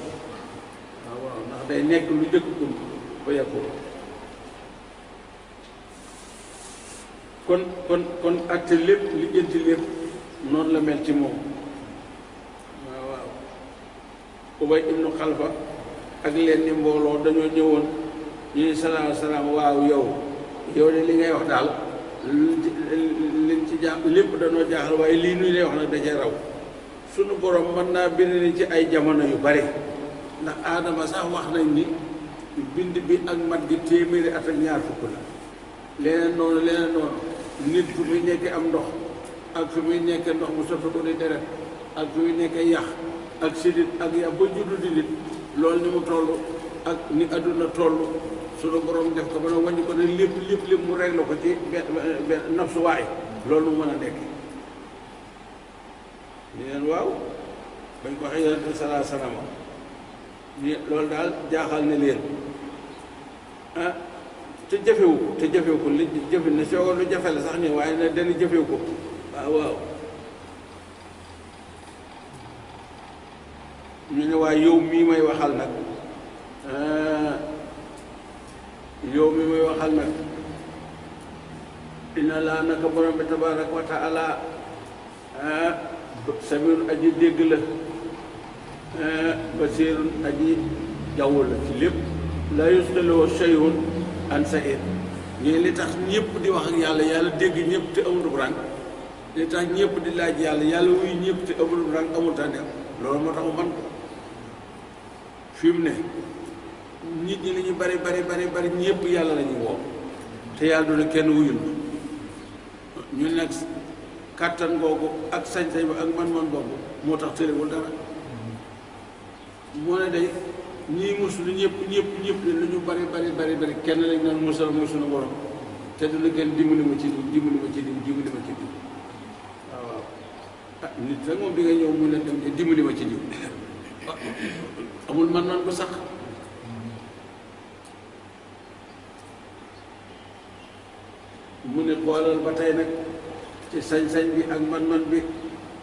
waaw ndax day nekk lu jëkk kun ba yàggul kon atte lépp lijjanti lépp noonu la mel ci moom waaw Ubay ibnu Xalfa ak leen ni mbooloo dañoo ñëwoon ñu ne salaam waaw yow de li ngay wax daal liñ ci jaax lépp dañoo jaaxal waaye lii nuy lay wax nag dajee raw sunu borom mën naa bind ni ci ay jamono yu bari ndax aadama sax wax nañ ni bind bi ak mat gi téeméeri at ak ñaar fukk la leneen noonu nit fu muy nekkee am ndox ak fi muy nekkee ndox mu sotti ko di deret ak fi muy nekkee yax ak sidit ak yax ba juddu di nit loolu ni mu toll ak ni adduna toll sunu borom def ko ba na wàññi ko ne lépp mu réglé ko ci benn nafsuwaay loolu mu mën a nekk ñu leen waaw bañ ko waxee yonent bi salaa salaam ni loolu daal jaaxal na leen te jafewu ko li jëfe na soogoon lu jafe la sax ni waaye na dana jafewu ko waaw ñu ne waaye yow mii may waxal nag inna laa naka borom bi tabaaraka wa taala samiun aji dégg la basiirun aji jaww la ci lépp laa yus'alu shay'un an shay'in ñii li tax ñëpp di wax ak yàlla dégg ñëpp te amul rang li tax ñëpp di laaj yàlla wuy ñëpp te amul rang amul ta dem loolu moo tax mu man ko fi mu ne nit ñi li ñu bari ñëpp yàlla la ñuy woo te yàlla du ne kenn wuyul ñu nag kàttan googu ak sañ-sañ bi ak man-man boobu moo tax tëriwul dara moo ne day ñii muslu ñëpp lu ñu bari kenn lañ naan musal mooy sunu borom te du la gën dimbali ma ci diw waaw nit rek moom di nga ñëw mu leen dem te dimbali ma ci diw amul man-man bu sax mu ne xoolal ba tey nag ci sañ-sañ bi ak man-man bi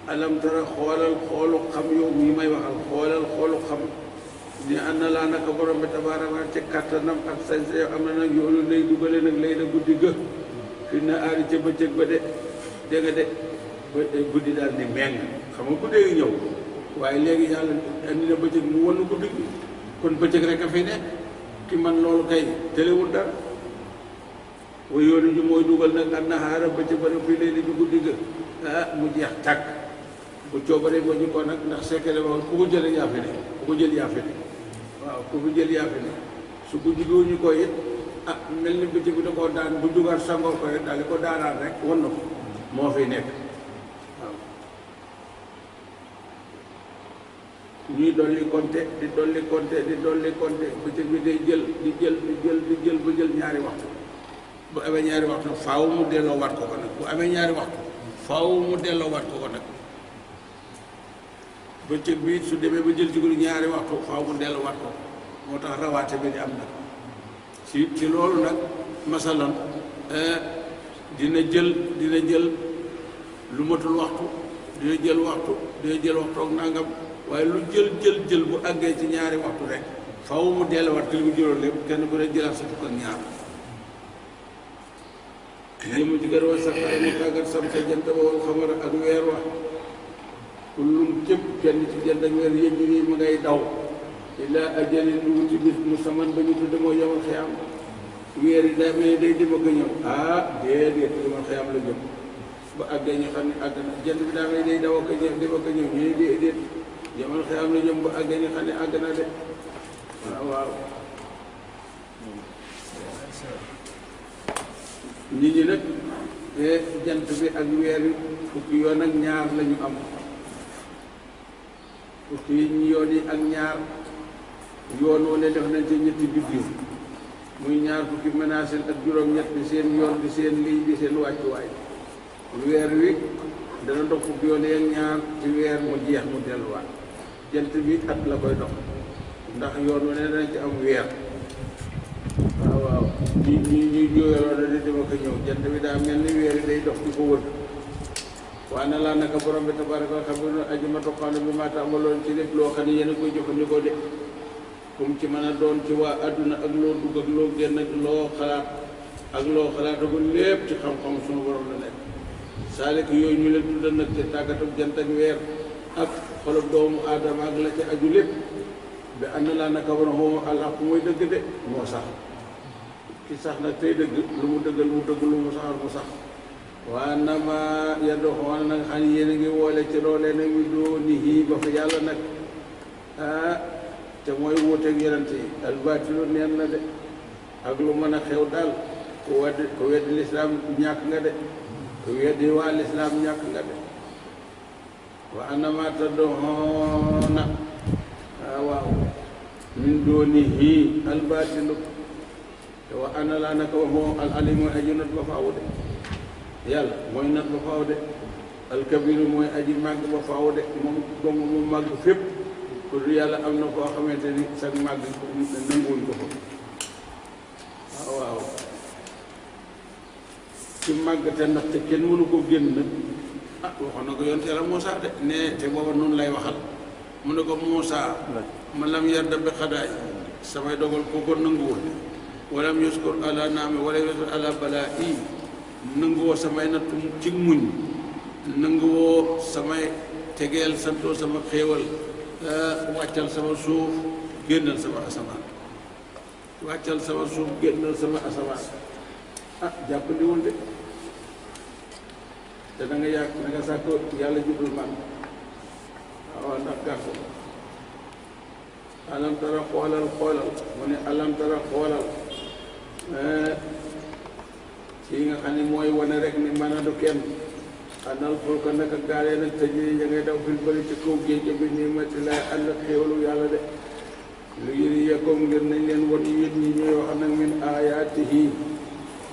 alam tara xoolu xam yow mii may waxal xoolu xam ni ànd na laa naka borom bi tabaaraka ci kattanam ak sañ-sañ am na nag yoonu lay dugale nag lay na guddi ga fi na aari ca bëccëg ba de dégg nga de ba guddi daal ni meng xam nga guddee ngi ñëw waaye léegi yàlla andi na bëccëg mu wan guddi gi kon bëccëg rek a fi nekk ki man loolu kay tëlewul dara mu ne xoolal ba tey nag ci sañ-sañ bi ak man-man bi alam tara xoolal xoolu xam yow mii may waxal xoolu xam ni ànd na laa naka borom bi tabaaraka ci kattanam ak sañ-sañ am na nag yoonu lay dugale nag lay na guddi ga fi na aari ca bëccëg ba de dégg nga de ba guddi daal ni meng xam nga guddee ngi ñëw waaye léegi yàlla andi na bëccëg mu wan guddi gi kon bëccëg rek a fi nekk ki man loolu kay tëlewul dara wa yoonu ji mooy dugal nag annahaara ba ca bëri fii léegi ju guddi ga mu jeex tàkk bu coobaree ba ñu ko nag ndax sekkale ba ku ko jëlee yaa fi ne ku ko jël yaa fi ne waaw ku ko jël yaa fi ne su ko jigéen ñu ko it mel ni bëccëg bi da koo daan bu jugaat sangoo ko rek daal di ko daanaat rek wan na ko moo fiy nekk waaw ñuy dolli compté di dolli compté di dolli compté bëccëg bi day jël di jël ba jël ñaari waxtu bu amee ñaari waxtu faaw mu delloo waat ko nag bu amee ñaari waxtu faaw mu delloo waat ko nag bëccëg bi su demee ba jël ci guddi ñaari waxtu faaw mu delloo waat ko moo tax rawaate bi di am nag ci loolu nag masalan dina jël lu matul waxtu dina jël waxtu ak nangam waaye lu jël bu àggee ci ñaari waxtu rek faaw mu delluwaat ci li mu jëloon lépp kenn bu ne jëlaat sa fukk ak ñaar li mu ci gën a sax mu tàggat sam sa jant ba wal xamara ak weer wax kullum képp kenn ci jant ak weer yëj yi ma ngay daw ila ajalin lu wuti bis musamman ba ñu tudde mooy yomal xiyam weer yi daa mel day dem ak a ñëw déedéet yomal xiyam la jëm ba àggee ñu xam ne àgg na jant bi daa mel day daw ak a ñëw dem ak a ñëw ñu déedéet yomal xiyam la jëm ba àggee ñu xam ne àgg na de waaw nit ñi nag jant bi ak weer yi fukki yoon ak ñaar la ñu am fukki yoon yi ak ñaar yoon wane def nañ ci ñetti biddiw muy ñaar fukki menacé ak juróom-ñett di seen yoon di seen lii di seen wàccuwaay weer wi dana dox fukki yoon ak ñaar ci weer mu jeex mu delluwaat jant bi at la koy dox ndax yoon wane dana ci am weer waaw ñuy jóoyaloo da di dem ak ñëw jant bi daa mel ni weer yi day dox di ko wër waaye na laa naka borom bi tabaraka wa taala aji ma toqaanu bi maa taamaloon ci lépp loo xam ne yéen a koy jëfandikoo de comme ci mën a doon ci waa adduna ak loo dugg ak loo génn ak loo xalaat ak loo xalaatagul lépp ci xam-xam sunu borom la nekk saalik yooyu ñu leen tuddal nag te tàggatuk jant ak weer ak xolub doomu aadama ak la ci aju lépp bi ànd laa naka borom xoomu àllaq mooy dëgg de moo sax ki sax nag tey dëgg lu mu dëggal mu dëgg lu mu saxal mu sax waa na ma yaddo xoona na nga xam ne yéen a ngi woole ci loolee nag mi doonihi ba fa yàlla nag te mooy wuuteeg yonent yi albaatilu neen la de ak lu mën a xew daal ku weddi lislaam ñàkk nga de ku weddi waa lislaam ñàkk nga de wa anama taddoona waaw min doonihi albaatilu te wa ana laa naka wax moom al alimu aji not ba faaw de yàlla mooy not ba faaw de alkabiru mooy aji màgg ba faaw de moom dong mu màgg fépp pour yàlla am na koo xamante ni sag màgg nanguwuñ ko ko waaw ci màgg te ndax te kenn mënu ko génn nag waxoon na ko yonte yàlla Muusaa de ne te booba noonu lay waxal mu ne ko Muusaa ma lam yarda bi xadaay samay dogal koo ko nanguwul walam yuskur ala naami wala yuskur ala balaa i nanguwoo samay nattu ci muñ nanguwoo samay tegeel santoo sama xéewal wàccal sama suuf génnal sama asamaan wàccal sama suuf génnal sama asamaan jàppandiwul de te da nga yàgg da nga sàkk yàlla jubul man waaw ndax gàtt alam tara xoolal mu ne alam tara xoolal ci nga xam ne mooy wane rek ni mën a du kenn xanal fulka naka gaalee nag tëjee ya ngay daw fil bëri ci kaw géej bi nii mati lay ànd ak xéewalu yàlla de lu yëri yekoom ngir nañ leen won yéen ñi ñuy wax nag min ayaatihi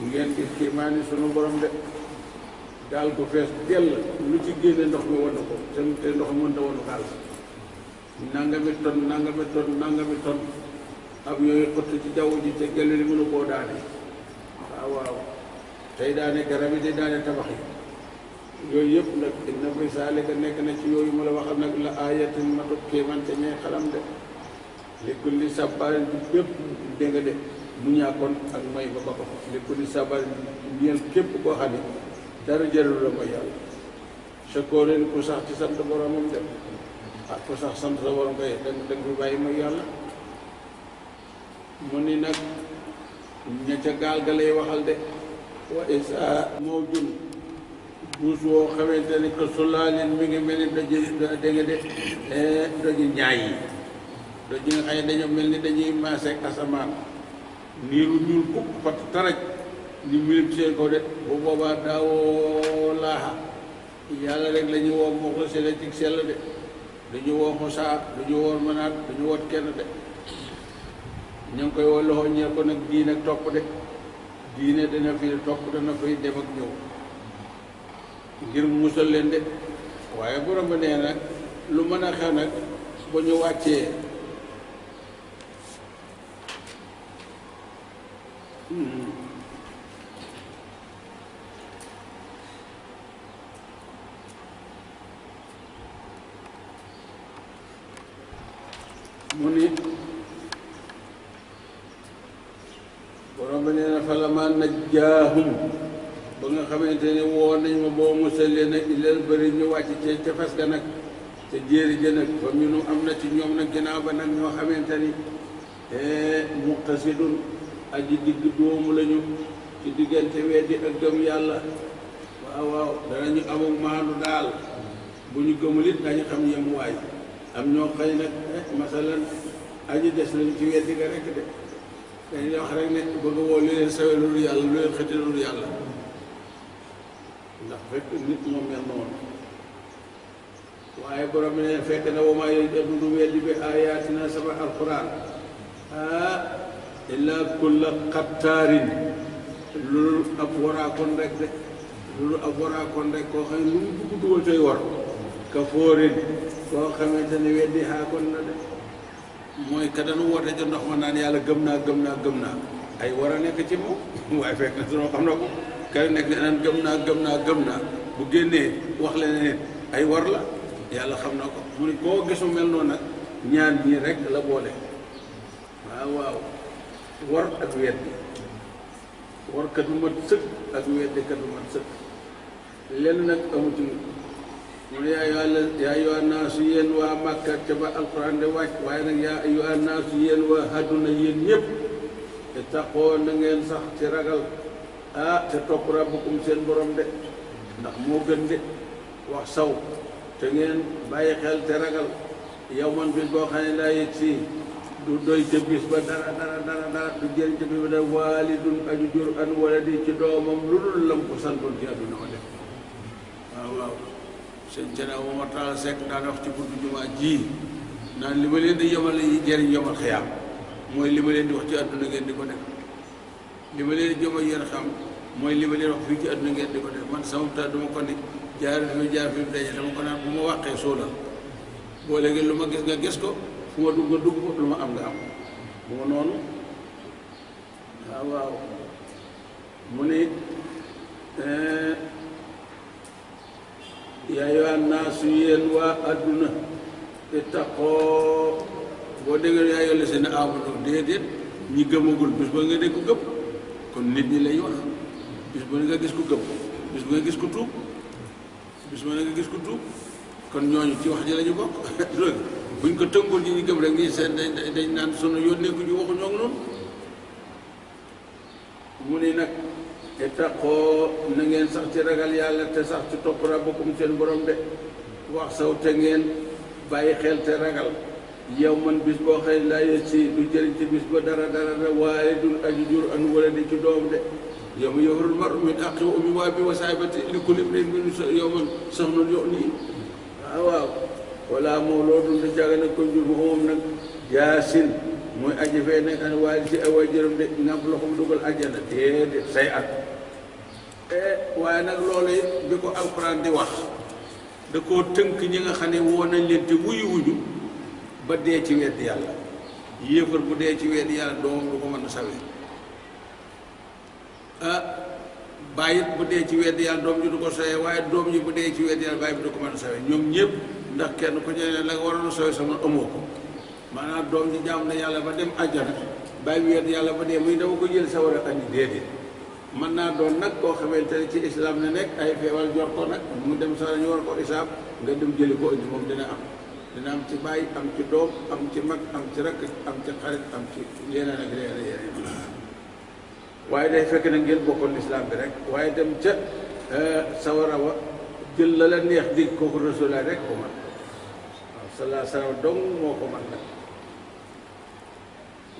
ngeen gis kiimaani sunu borom de gaal gu fees dell lu ci génne ndox mi wan ko te ndox mi mënta wanu gaal nangami ton ab yooyu xott ci jaww ji te gell li mënu koo daane waaw tey daane garab yi day daane tabax yi yooyu yëpp nag inna fi zaalika nekk na ci yooyu ma la waxal nag la ayatin matu kéeman te ñee xalam de li kulli sabbaarin bi bépp dégg nga de mu ñàkkoon ak may ba ko li kulli sabbaarin ñeel képp koo xam ne dara jarul la mooy yàlla shakoorin ku sax ci sant boromam de ku sax sant sa borom koy da nga fi bàyyi mooy yàlla mu ni nag ña ca gaal ga lay waxal de wa isa mawjun duus woo xamante ni que sulaalin mi ngi mel ni doji dégg nga de doji ñaay yi doji nga xam ne dañoo mel ni dañuy maaseeg asamaan niiru ñuul kukk pat taraj ni milim seen kaw de bu boobaa daawoo laaxa yàlla rek la ñu woo moo ko sele ci sell de dañu woo xosaa dañu woor mënaat dañu wot kenn de ñu ngi koy woo loxo ñeel ko nag diine ak topp de diine dana fi topp dana fay dem ak ñëw ngir musal leen de waaye borom ba nee nag lu mën a xew nag ba ñu wàccee mu ni borom bi nee na falamaa najjaahum ba nga xamante ne woo nañ ma boo musal leen nag ilal bëri ñu wàcc ci tefes ga nag te jéeri ja nag fa minu am na ci ñoom nag ginnaaw ba nag ñoo xamante ni muqtasidun aji digg doomu lañu ci diggante weddi ak gëm yàlla waaw waaw danañu amul maandu daal bu ñu gëmul it dañu xam yemuwaay am ñoo xëy nag masalan aji des lañu ci weddi ga rekk de dañuy wax rek ne bëgg woo lu leen sawe loolu yàlla lu leen xëti loolu yàlla ndax fekk nit moom mel noonu waaye borom bi ne fekk na wama yooyu du weddi bi ayatina sama alquran illa kulla xattaarin loolu ab waraakoon rek de loolu ab waraakoon rek koo xam ne lu mu dugg dugal coy war ka fóorin koo xamante ne weddi xaakoon na de mooy ka danu woote ca ndox ma naan yàlla gëm naa ay war a nekk ci moom waaye fekk na sunoo xam na ko kay nekk naan gëm naa bu génnee wax leen ne ay war la yàlla xam na ko mu ne koo gisu mel noonu nag ñaan ñii rek la boole waaw war ak weddi war kat bu mat sëkk ak weddi kat bu mat sëkk lenn nag amu ci mu ne yaa ayyuha naasu yéen waa Màkka ca ba alquran de wàcc waaye nag yaa ayyuha naasu yéen waa àdduna yéen ñëpp te taxoo na ngeen sax ci ragal te topp rabbukum seen borom de ndax moo gën de wax saw te ngeen bàyyi xel te ragal yow man bis boo xam ne laa yëg si du doy ca bis ba dara du jëriñ ca bis ba dara waalidun aju jur an wala di ci doomam lu dul lam ko santoon ci àdduna ma def waaw sëñ Cene Momar Talla Seck daan wax ci buntu jumaa ji naan li ma leen di yomal yi jëriñ yomal xiyaam mooy li ma leen di wax ci àdduna ngeen di ko def li ma leen di jëmal yéen xam mooy li ma leen wax fii ci àdduna ngeen di ko def man sama ta duma ko ni jaar fi daje dama ko naan bu ma wàqee sóolal boo léegi lu ma gis nga gis ko fu ma dugg nga dugg ko lu ma am nga am bu ma noonu waaw mu ni yaa ayyuhan naasu yéen waa adduna ittaqoo boo déggee yaa ayyuhal laziina aamanuu déedéet ñi gëmagul bis ba nga dégg ku gëm kon nit ñi lay wax bis ba nga gis ku gëm bis ba nga gis ku tuub bis ba nga gis ku tuub kon ñooñu ci wax ji la ñu bokk buñ ko tënkul ñi ñu gëm rek nii seen dañ naan sunu yónnee ku ñu waxu ñoo ngi noonu mu ni nag ittaqoo na ngeen sax ci ragal yàlla te sax ci topp rabbakum seen borom de wax saw te ngeen bàyyi xel te ragal yow man bis boo xëy laa yëg si du jëriñ ci bis ba dara waaye dul aju jur an wala di ci doom de yow ma yafirul mar'u min axi wa ummi wa abiihi wa saahibatihi li kulli imri'in minhum yawman sha'nun yughnihi waaw wala mawluudun di jàgg nag ko jur bu moom nag yaasin mooy aji fee nekk ne waaye ci ay waajuram de ngàmp loxoom dugal àjjana déedéet say at waaye nag loolu it bi ko alxuraan di wax da koo tënk ñi nga xam ne woo nañ leen te wuyu ba dee ci wedd yàlla yéefar bu dee ci wedd yàlla doomam du ko mën a sawee bàyyit bu dee ci wedd yàlla doom ji du ko sawee waaye doom ji bu dee ci wedd yàlla bàyyi bi du ko mën a sawee ñoom ñëpp ndax kenn ku ci ne la nga waroon a sawee sama amoo ko maanaam doom ji jaam na yàlla ba dem àjjana bàyyi bi wedd yàlla ba dee muy dama ko jël sa war a andi déedéet mën naa doon nag koo xamante ne ci islam ne nekk ay feewal jor ko nag mu dem sa ñu war ko isaab nga dem jëli ko indi moom dina am ci bàyyi am ci doom am ci mag am ci rakk am ci xarit am ci yeneen ak yeneen waaye day fekk na ngeen bokkoon lislaam bi rek waaye dem ca sawara wa jël la la neex dig kooku Rasulullah rek ko man waaw sallallahu alayhi wa sallam dong moo ko man nag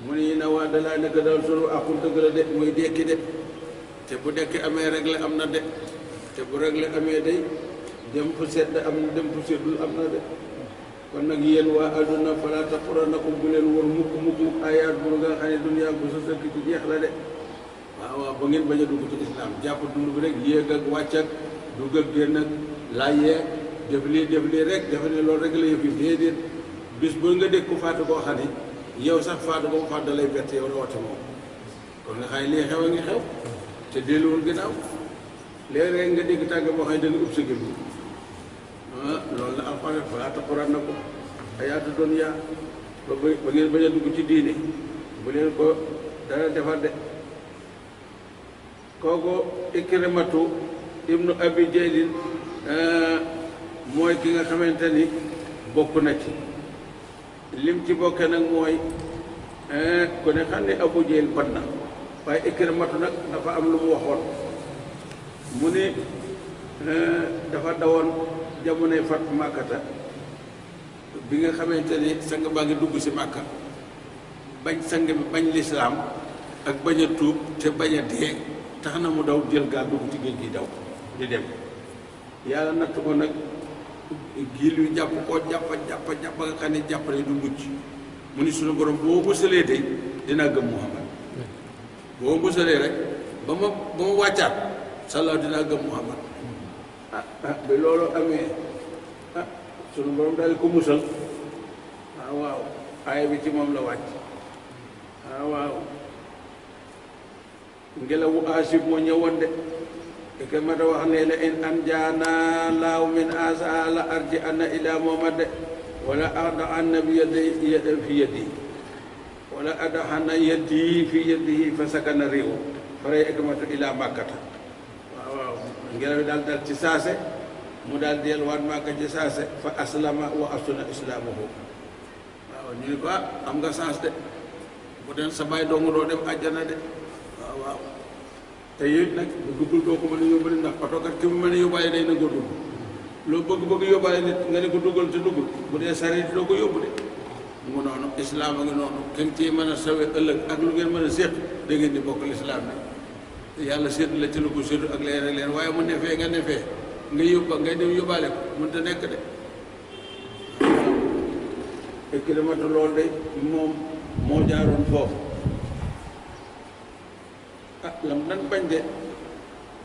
mu ne na waa dalaa naka daal sunu aqul dëgg la de muy dekki de te bu dekki amee rek la am na de te bu rek la amee day dem fu sedd am na dem fu seddul am na de kon nag yéen waa àdduna falaa taxurrannakum bu leen wër mukk mukk ayaat bu nga xam ne dunya bu sa sëkk ci jeex la de waaw waaw ba ngeen bañ a dugg ci islam jàpp dund bi rek yéeg ak wàcc ak dugg ak génn ak laajee def lii rek defe ne loolu rek la yëf yi déedéet bis bu nga dégg ku faatu koo xam ne yow sax faatu ba mu faatu da lay bett yow rawati moom kon nga xam ne lii xew a ngi xew te delluwul ginnaaw léeg-léeg nga dégg tàgg boo xam ne danga ub sa gëm loolu la alxuraan falaa taxurrannakum hayaatu dunya ba ngeen bañ a dugg ci diine bu leen ko dara defar de kooku Ikrimatu ibnu Abi Jahlin mooy ki nga xamante ni bokk na ci lim ci bokke nag mooy ku ne xam ne Abu Jahl ban na waaye Ikrimatu nag dafa am lu mu waxoon mu ne dafa dawoon jamonoy fat Màkkata bi nga xamante ni sang baa ngi dugg si Màkka bañ sang bi bañ lislaam ak bañ a tuub te bañ a dee tax na mu daw jël gaal dugg ci géej gi daw di dem yàlla natt ko nag giil yu jàpp koo jàpp nga xam ne jàpp ne du mucc mu ni suñu borom boo musalee de dinaa gëm Muhammad boo musalee rek ba ma wàccaat sallaaw dinaa gëm Muhammad bi loolu amee sunu borom daal di ko musal waaw aaya bi ci moom la wàcc waaw ngelawu asib moo ñëwoon de te ma da wax ne la in an jaana laaw min asa la arji anna ila Muhammad de wala adaxanna bi yadi fi yadi wala adaxanna yadi fi yadihi fa sakana réew faray Ikrimatu ila Makkata waaw ngelaw yi daal ci saase mu daal delluwaat Màkka ci saase fa aslama wa asuna islaamuhu waaw ñu ni ko am nga saas de bu den sa baay dong doo dem àjjana de waaw te yooyu nag bu duggul doo ko mën a yóbbale ndax oto kat ki mu mën a yóbbaale day na ko dugg loo bëgg yóbbaale nit nga ne ko duggal te duggul bu dee sareet doo ko yóbbu de mu noonu islaam a ngi noonu kenn ci mën a sawe ëllëg ak lu ngeen mën a séq da ngeen di bokk lislaam bi yàlla sédd la ci lu ko séddu ak leen ak leen waaye mu nefee nga nefee nga yóbba ngay dem yóbbaale ko mënut a nekk de Ikrimatu loolu de moom moo jaaroon foofu lam nan bañ de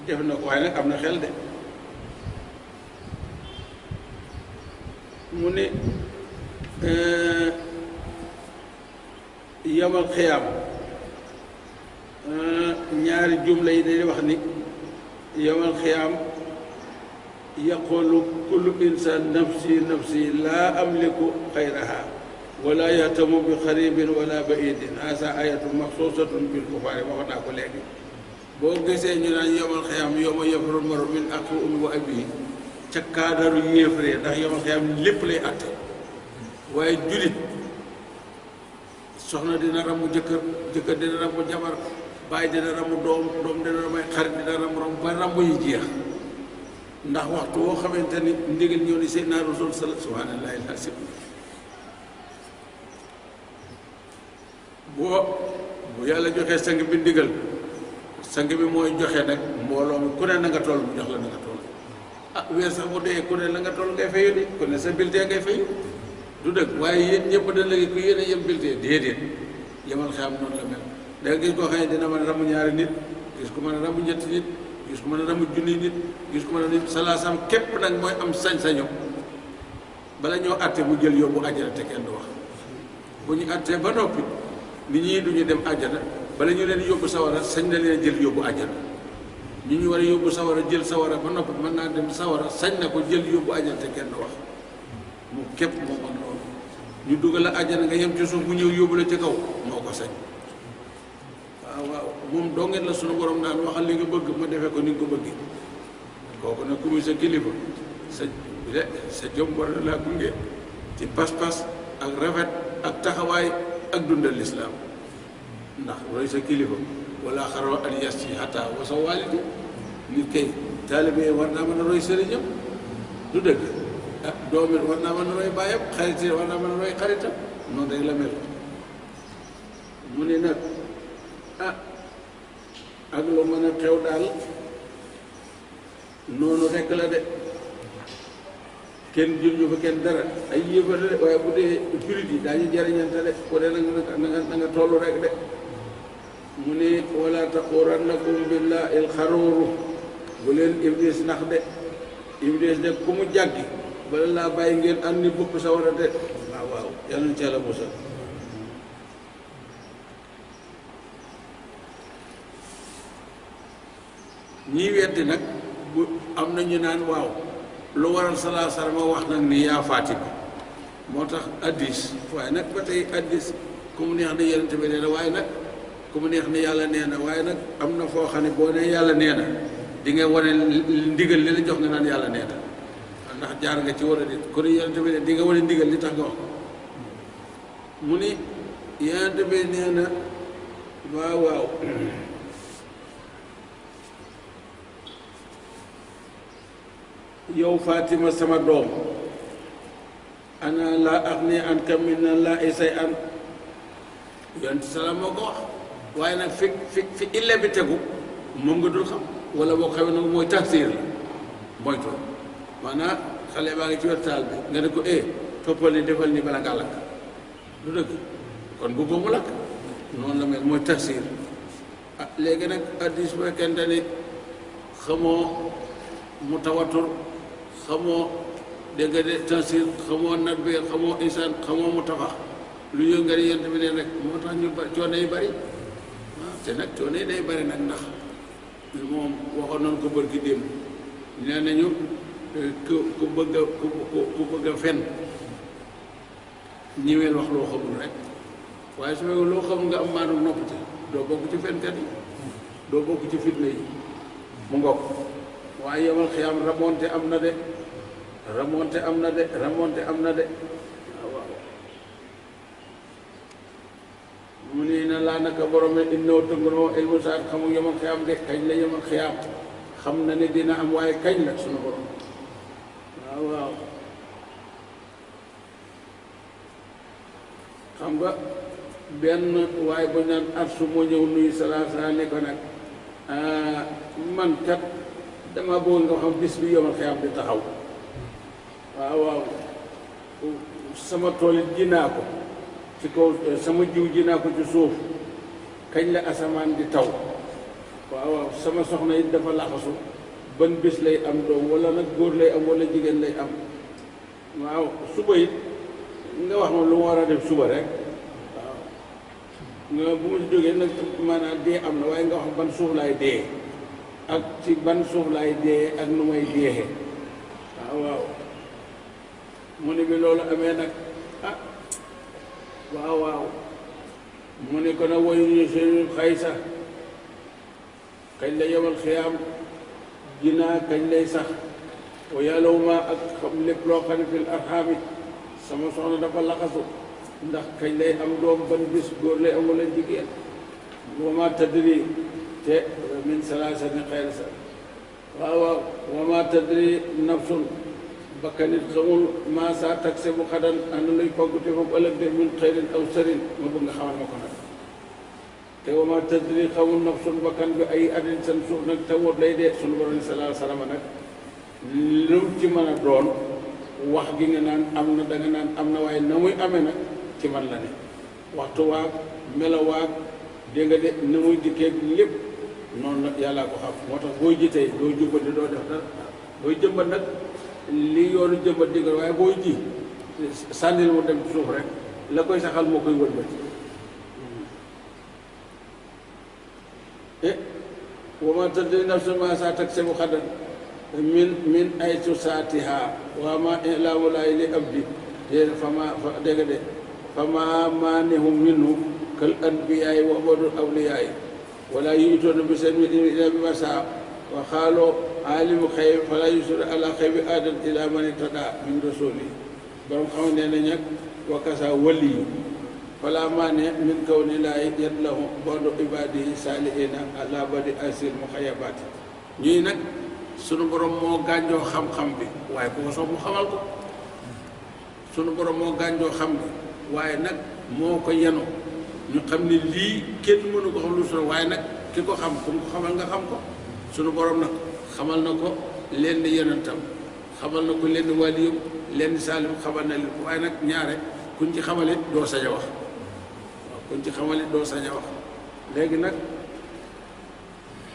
def na ko waaye nag am na xel de mu ne yamal xiyaam ñaari jumla yi day wax ni yamal xiyaam yaqulu kullu insan nafsi nafsi laa amliku xayraha wala yahtamu bi xaribin wala baidin asa ayatun maxsusatun bil kufaari waxoon naa ko léegi boo gisee ñu naan yomal xiyam yoma yafirul maru min axi ummi wa abihi ca kaadaru yéefree ndax yomal xiyam lépp lay atte waaye julit soxna dina ramu jëkkër dina ramu jabar baay dina ramu doom dina ramay xarit dina ramu ba ramu yi jeex ndax waxtu woo xamante ni ndigal ñëw ni Seydina Rasul subhaanallahi al-asiim bu yàlla joxee sang bi ndigal sang bi mooy joxe nag mbooloo mi ku ne na nga toll mu jox la na nga toll weer sax bu dee ku ne la nga toll ngay fayu di ku ne sa bulletin ngay fayu du dëgg waaye yéen ñëpp da léegi ku yéen a yem bulletin déedéet yemal xam noonu la mel da nga gis koo xam ne dina mën a ramu ñaari nit gis ko mën a ramu ñetti nit gis ko mën a ramu junni nit gis ko mën a nit salaasam képp nag mooy am sañ-sañu bala ñoo atte mu jël yóbbu àjjana te kenn du wax bu ñu attee ba noppi nit ñi duñu dem àjjana bala ñu leen yóbbu sawara sañ na leen jël yóbbu àjjana ñu war a yóbbu sawara jël sawara ba noppi mën naa dem sawara sañ na ko jël yóbbu àjjana te kenn du wax mu képp moo man loolu ñu dugal la àjjana nga yem ci suuf mu ñëw yóbbu la ci kaw moo ko sañ waaw moom doo ngeen la sunu borom naan waxal li nga bëgg ma defee ko ni nga ko bëgg kooku nag ku muy sa kilifa sa jom war na laa gunge ci pas-pas ak rafet ak taxawaay ak dundal lislaam ndax roy sa kilifa wala xaraw an yasti hatta wasa walidi nit kay taalibe war naa mën a roy sëriñam du dëgg ah doom it war naa mën a roy baayam xarit war naa mën a roy xaritam noonu rek la mel mu ne nag ah ak lu mën a xew daal noonu rekk la de kenn jur fa kenn dara ay yëfar de waaye bu dee jurit yi daañu jariñante de ko dee na nga toll rek de mu ne wala taxurannakum billahi alxaruuru bu leen iblis nax de iblis de ku mu jàggi bala laa bàyyi ngeen ànd ni bëpp sa war a de waaw waaw yàlla na ci yàlla musal ñii weddi nag bu am na ñu naan waaw lu waral salaa salama wax nag ni yaa Fatima moo tax addis waaye nag ba tey addis ku mu neex ne yonent bi nee na waaye nag ku mu neex ne yàlla nee na waaye nag am na foo xam ne boo nee yàlla nee na di nga wane ndigal li la jox nga naan yàlla nee na ndax jaar nga ci war a dit kon yonent bi ne di nga wane ndigal li tax nga wax mu ni yonent bi nee na waaw waaw yow Fatima sama doom ana laa agni anka mina llaahi shay'an yonent salaam moo ko wax waaye nag fi illa bi tegu moom nga dul xam wala boo xamee nag mooy tafsir la mooy tool maanaam xale baa ngi ci wer taal bi nga ne ko toppal ni defal ni bala ngaa lakk du dëgg kon bu mu lakk noonu la mel mooy tafsir ah léegi nag addis bu fekkente ni xamoo mutawatur xamoo dégg nga de tafsir xamoo nabbi xamoo insaan xamoo mutafax lu yëngal yent bi ne rek moo tax ñu coono yi bari waaw te nag coono yi day bari nag ndax moom waxoon nañ ko bërki démb nee nañu ku bëgg a fen ñëweel wax loo xamul rek waaye su fekkee loo xamul nga am maanaam nopp ci doo bokk ci fenkat yi doo bokk ci fitna yi mu ngokk waaye yomal xiyaam ramonte am na de ramonte am na de ramonte am na de waaw mu nii na laa naka borome innoo tëngunoo ilmu saat xamul yomal xiyaam de kañ la yomal xiyaam xam na ne dina am waaye kañ la sunu borom waaw waaw xam nga benn waaye bu naan arsu moo ñëw nuyu salaa ne ko nag man kat dama bëgg nga xam bis bi yomal xiyaam di taxaw waaw waaw sama tool it ji naa ko ci kaw sama jiw ji naa ko ci suuf kañ la asamaan di taw waaw waaw sama soxna it dafa laxasu ban bis lay am doom wala nag góor lay am wala jigéen lay am waaw suba it nga wax ma lu ma war a def suba rek waaw nga bu ma si jógee nag maanaam dee am na waaye nga wax ban suuf laay dee ak ci ban suuf laay dee ak nu may deexee waaw waaw mu ne bi loolu amee nag ah waaw waaw mu ne ko nag woyu seen xay sax kañ la yomal xiyaam jinaa kañ lay sax wa yàlla wu ma ak xam lépp loo xam ne fil arxaami sama soxna dafa laxasu ndax kañ lay am doom ban bis góor lay am wala jigéen wa ma tadri te min salaasatin xayra sa waaw waaw wa ma tadri nafsun bakkanit xamul maa saa taxe bu xadan ana luy faggute foofu ëllëg de min xayrin aw sarin ma bëgg nga xamal ma ko nag te wa ma tadri xamul nafsun bakkan bi ay adin seen suuf nag tawut lay dee sunu borom salaa salama nag lu ci mën a doon wax gi nga naan am na da nga naan am na waaye na muy amee nag ci man la ne waxtu waag melo waag dégg nga de na muy dikkee lépp noonu la yàllaa ko xam moo tax booy ji tey doo jubbati doo def dara booy jëmbat nag li yoonu jëmbat diggal waaye booy ji sànnil mu dem suuf rek la koy saxal moo koy wëlbati wa ma tadri nafsun maa saa taksibu xadan min aytu saatiha wa ma ilaamu laay li abdi dégg fama dégg de fama maanihum minhu kal anbiyaay wa abadul awliyaay wala yu'tuuna bi shay'in min ilmihi illaa bimaa shaa wa qaaluu aalimu xayb falaa yuzhiru alaa xaybi ahadan illaa man irtadaa min rasuulin borom xam ne nañ ak wa kasaa waliyu fala maane min kaw ni laay yet lahu bodu ibadihi salihina ala badi asil muxayabaati ñuy nag sunu borom moo gànjoo xam-xam bi waaye ku ko soob mu xamal ko sunu borom moo gànjoo xam bi waaye nag moo ko yenu ñu xam ne lii kenn mënu ko xam lu sunu waaye nag ki ko xam ku mu ko xamal nga xam ko sunu borom nag xamal na ko lenn yonentam xamal na ko lenn waliyum lenn saalim xamal na leen waaye nag ñaare kuñ ci xamale doo sañ a wax waaw kuñ ci xamale doo sañ a wax léegi nag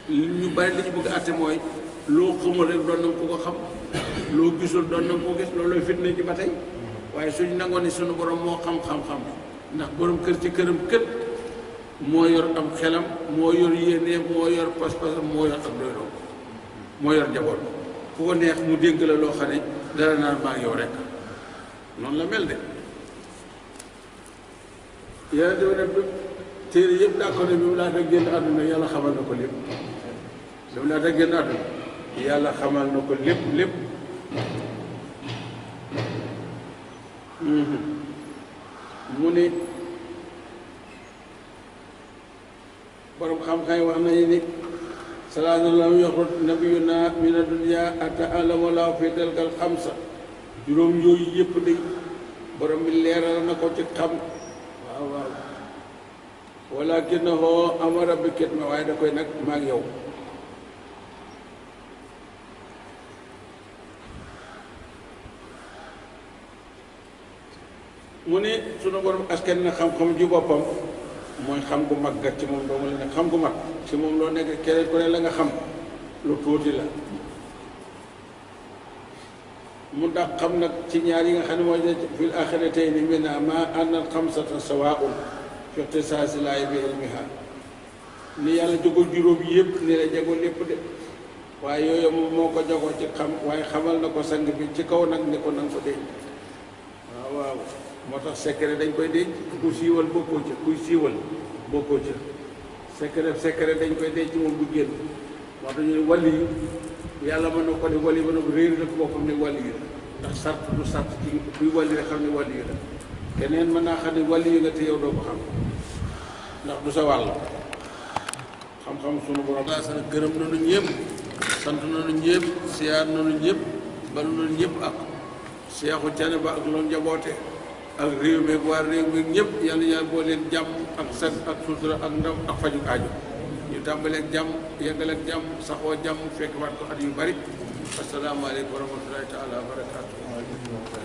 ñu bari li ñu bëgg a àtte mooy loo xamul rek doon na ko ko xam loo gisul doon na ko gis loolooy fitna ci ba tey waaye suñ nangoon ni sunu borom moo xam-xam-xam ndax borom kër ci këram kët moo yor am xelam moo yor yéene moo yor pas-pasam moo yor ak doyloo moo yor njaboot ku ko neex mu dégg la loo xam ne dara naan maa yow rek noonu la mel de yàlla dama ne téere yëpp daa ko ne bi mu laata génn àdduna yàlla xamal na ko lépp bi mu laata génn àdduna yàlla xamal na ko lépp mu ne borom xam-xam yi wax nañu ni salaamaaleykum yoxut nabiyuna mina dunya ata alama laaw fi dalgal xamsa juróom yooyu yëpp de borom bi leeral na ko ci xam waaw waaw walakinahu amara bi kitma waaye da koy nag maag yow mu ne sunu borom askan na xam-xam ji boppam mooy xam gu mag gat ci moom doomu la ne xam gu mag ci moom loo nekk keneen ku ne la nga xam lu tuuti la mu ndax xam nag ci ñaar yi nga xam ne mooy fil axiratayni minha ma anna xamsata sawaa'un fi ixtisaasi laay bi ilmiha ni yàlla jagoo juróom yëpp ni la jagoo lépp de waaye yooyu moom moo ko jagoo ci xam waaye xamal na ko sang bi ci kaw nag ni ko nanga ko denc waaw waaw moo tax secret dañ koy denc ku siiwal bokkoo ca kuy siiwal bokkoo ca secret dañ koy denc moom du génn moo tax ñu ne wàlli yu yàlla mën na ko ne wàlli mën na ko réer na ko boppam ne wàlli yu la ndax sart du sart ci kuy wàlli rek xam ne wàlli yu la keneen mën naa xam ne wàlli yu nga te yow doo ko xam ndax du sa wàll xam-xam sunu borom laa sana gërëm nañu ñëpp sant nañu ñëpp siyaar nañu ñëpp balu nañu ñëpp ak seexu cane ba ak loolu njaboote ak réew mi ak waa réew mi ñëpp yàlla yàlla boo leen jàmm ak sag ak sutura ak ndam ak faju aajo ñu tàmbaleeg jàmm yeggaleeg jàmm saxoo jàmm fekk waat ko at yu bari asalaamaaleykum wa rahmatullahi taala wa barakaatu